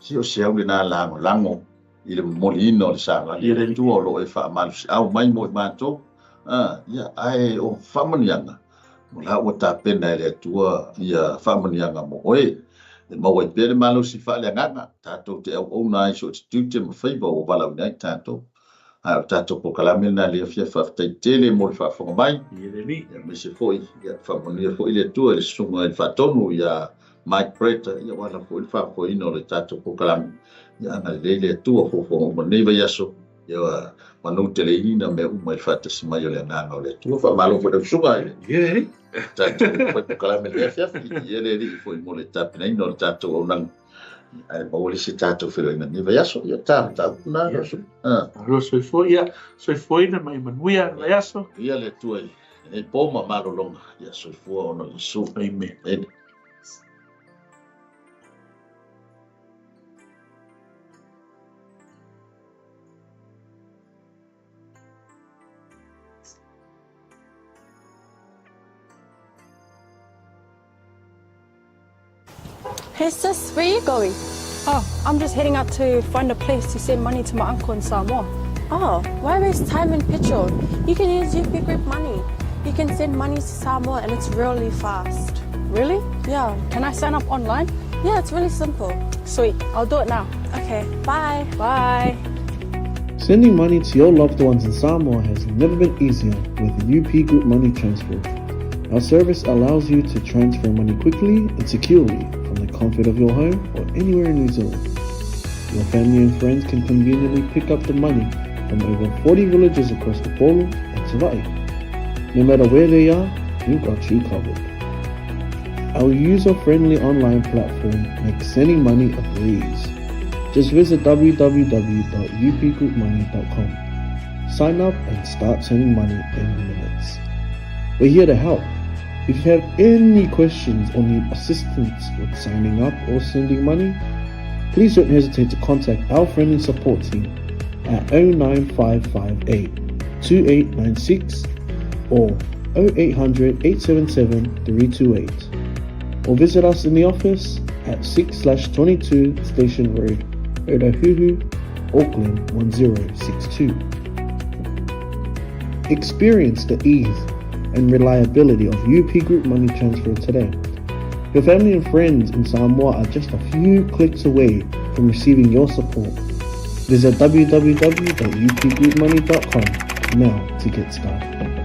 se o se au lena lagolago i le momoliina o le savali a le Atua o lo o e faamalosiau mai mo i matou. Ia, ae o faamanuiaga, o la ua tapena e le Atua ia faamanuiaga mo oe. E maua ai pea le malosi faaleagaga, tatou te auauna ai so o se tiute ma faiva ua valaauina ai tatou. Ae o le tatou polokalame lena lea fia faafetai tele mo le faafofoga mai. Ia le alii. Ia aemaise foi, ia faamanuia foi le Atua i le susuga i le faatonu ia Mike Brett, ia ua ala foi le faafoeina o le tatou polokalame. Ia agalelei le Atua fuafuaga uma i lenei vaiaso, ia manuteleina mea uma i le faatasi mai o le Agaga o le Atua. Faamalo foi i lau susuga i le tatou fai polokalame i lenei afiafi. Ia le Alii foi mo le tapenaina o le tatou auaunaga. Ae maua le isi tatou feiloaiga i lenei vaiaso. Ia ta mataupu na lau susuga. Malo soifua, ia soifuaina ma ia manuia le vaiaso. Ia le Atua i lenei po ma malologa. Ia soifua ona o Iesu. Amen. Amen. Hey sis, where are you going? Oh, I'm just heading out to find a place to send money to my uncle in Samoa. Oh, why waste time and petrol? You can use UP Group Money. You can send money to Samoa and it's really fast. Really? Yeah. Can I sign up online? Yeah, it's really simple. Sweet, I'll do it now. Okay, bye. Bye. Sending money to your loved ones in Samoa has never been easier with UP Group Money Transfer. Our service allows you to transfer money quickly and securely from the comfort of your home or anywhere in New Zealand. Your family and friends can conveniently pick up the money from over 40 villages across Upolu and Savaii. No matter where they are, we've got you covered. Our user-friendly online platform makes sending money a breeze. Just visit www.upgroupmoney.com. Sign up and start sending money in minutes. We're here to help. If you have any questions or need assistance with signing up or sending money, please don't hesitate to contact our friendly support team at 09558 2896 or 0800 877 328 or visit us in the office at 6/22 Station Road, Otahuhu, Auckland 1062. Experience the ease and reliability of UP Group Money Transfer today. Your family and friends in Samoa are just a few clicks away from receiving your support. Visit www.upgroupmoney.com now to get started.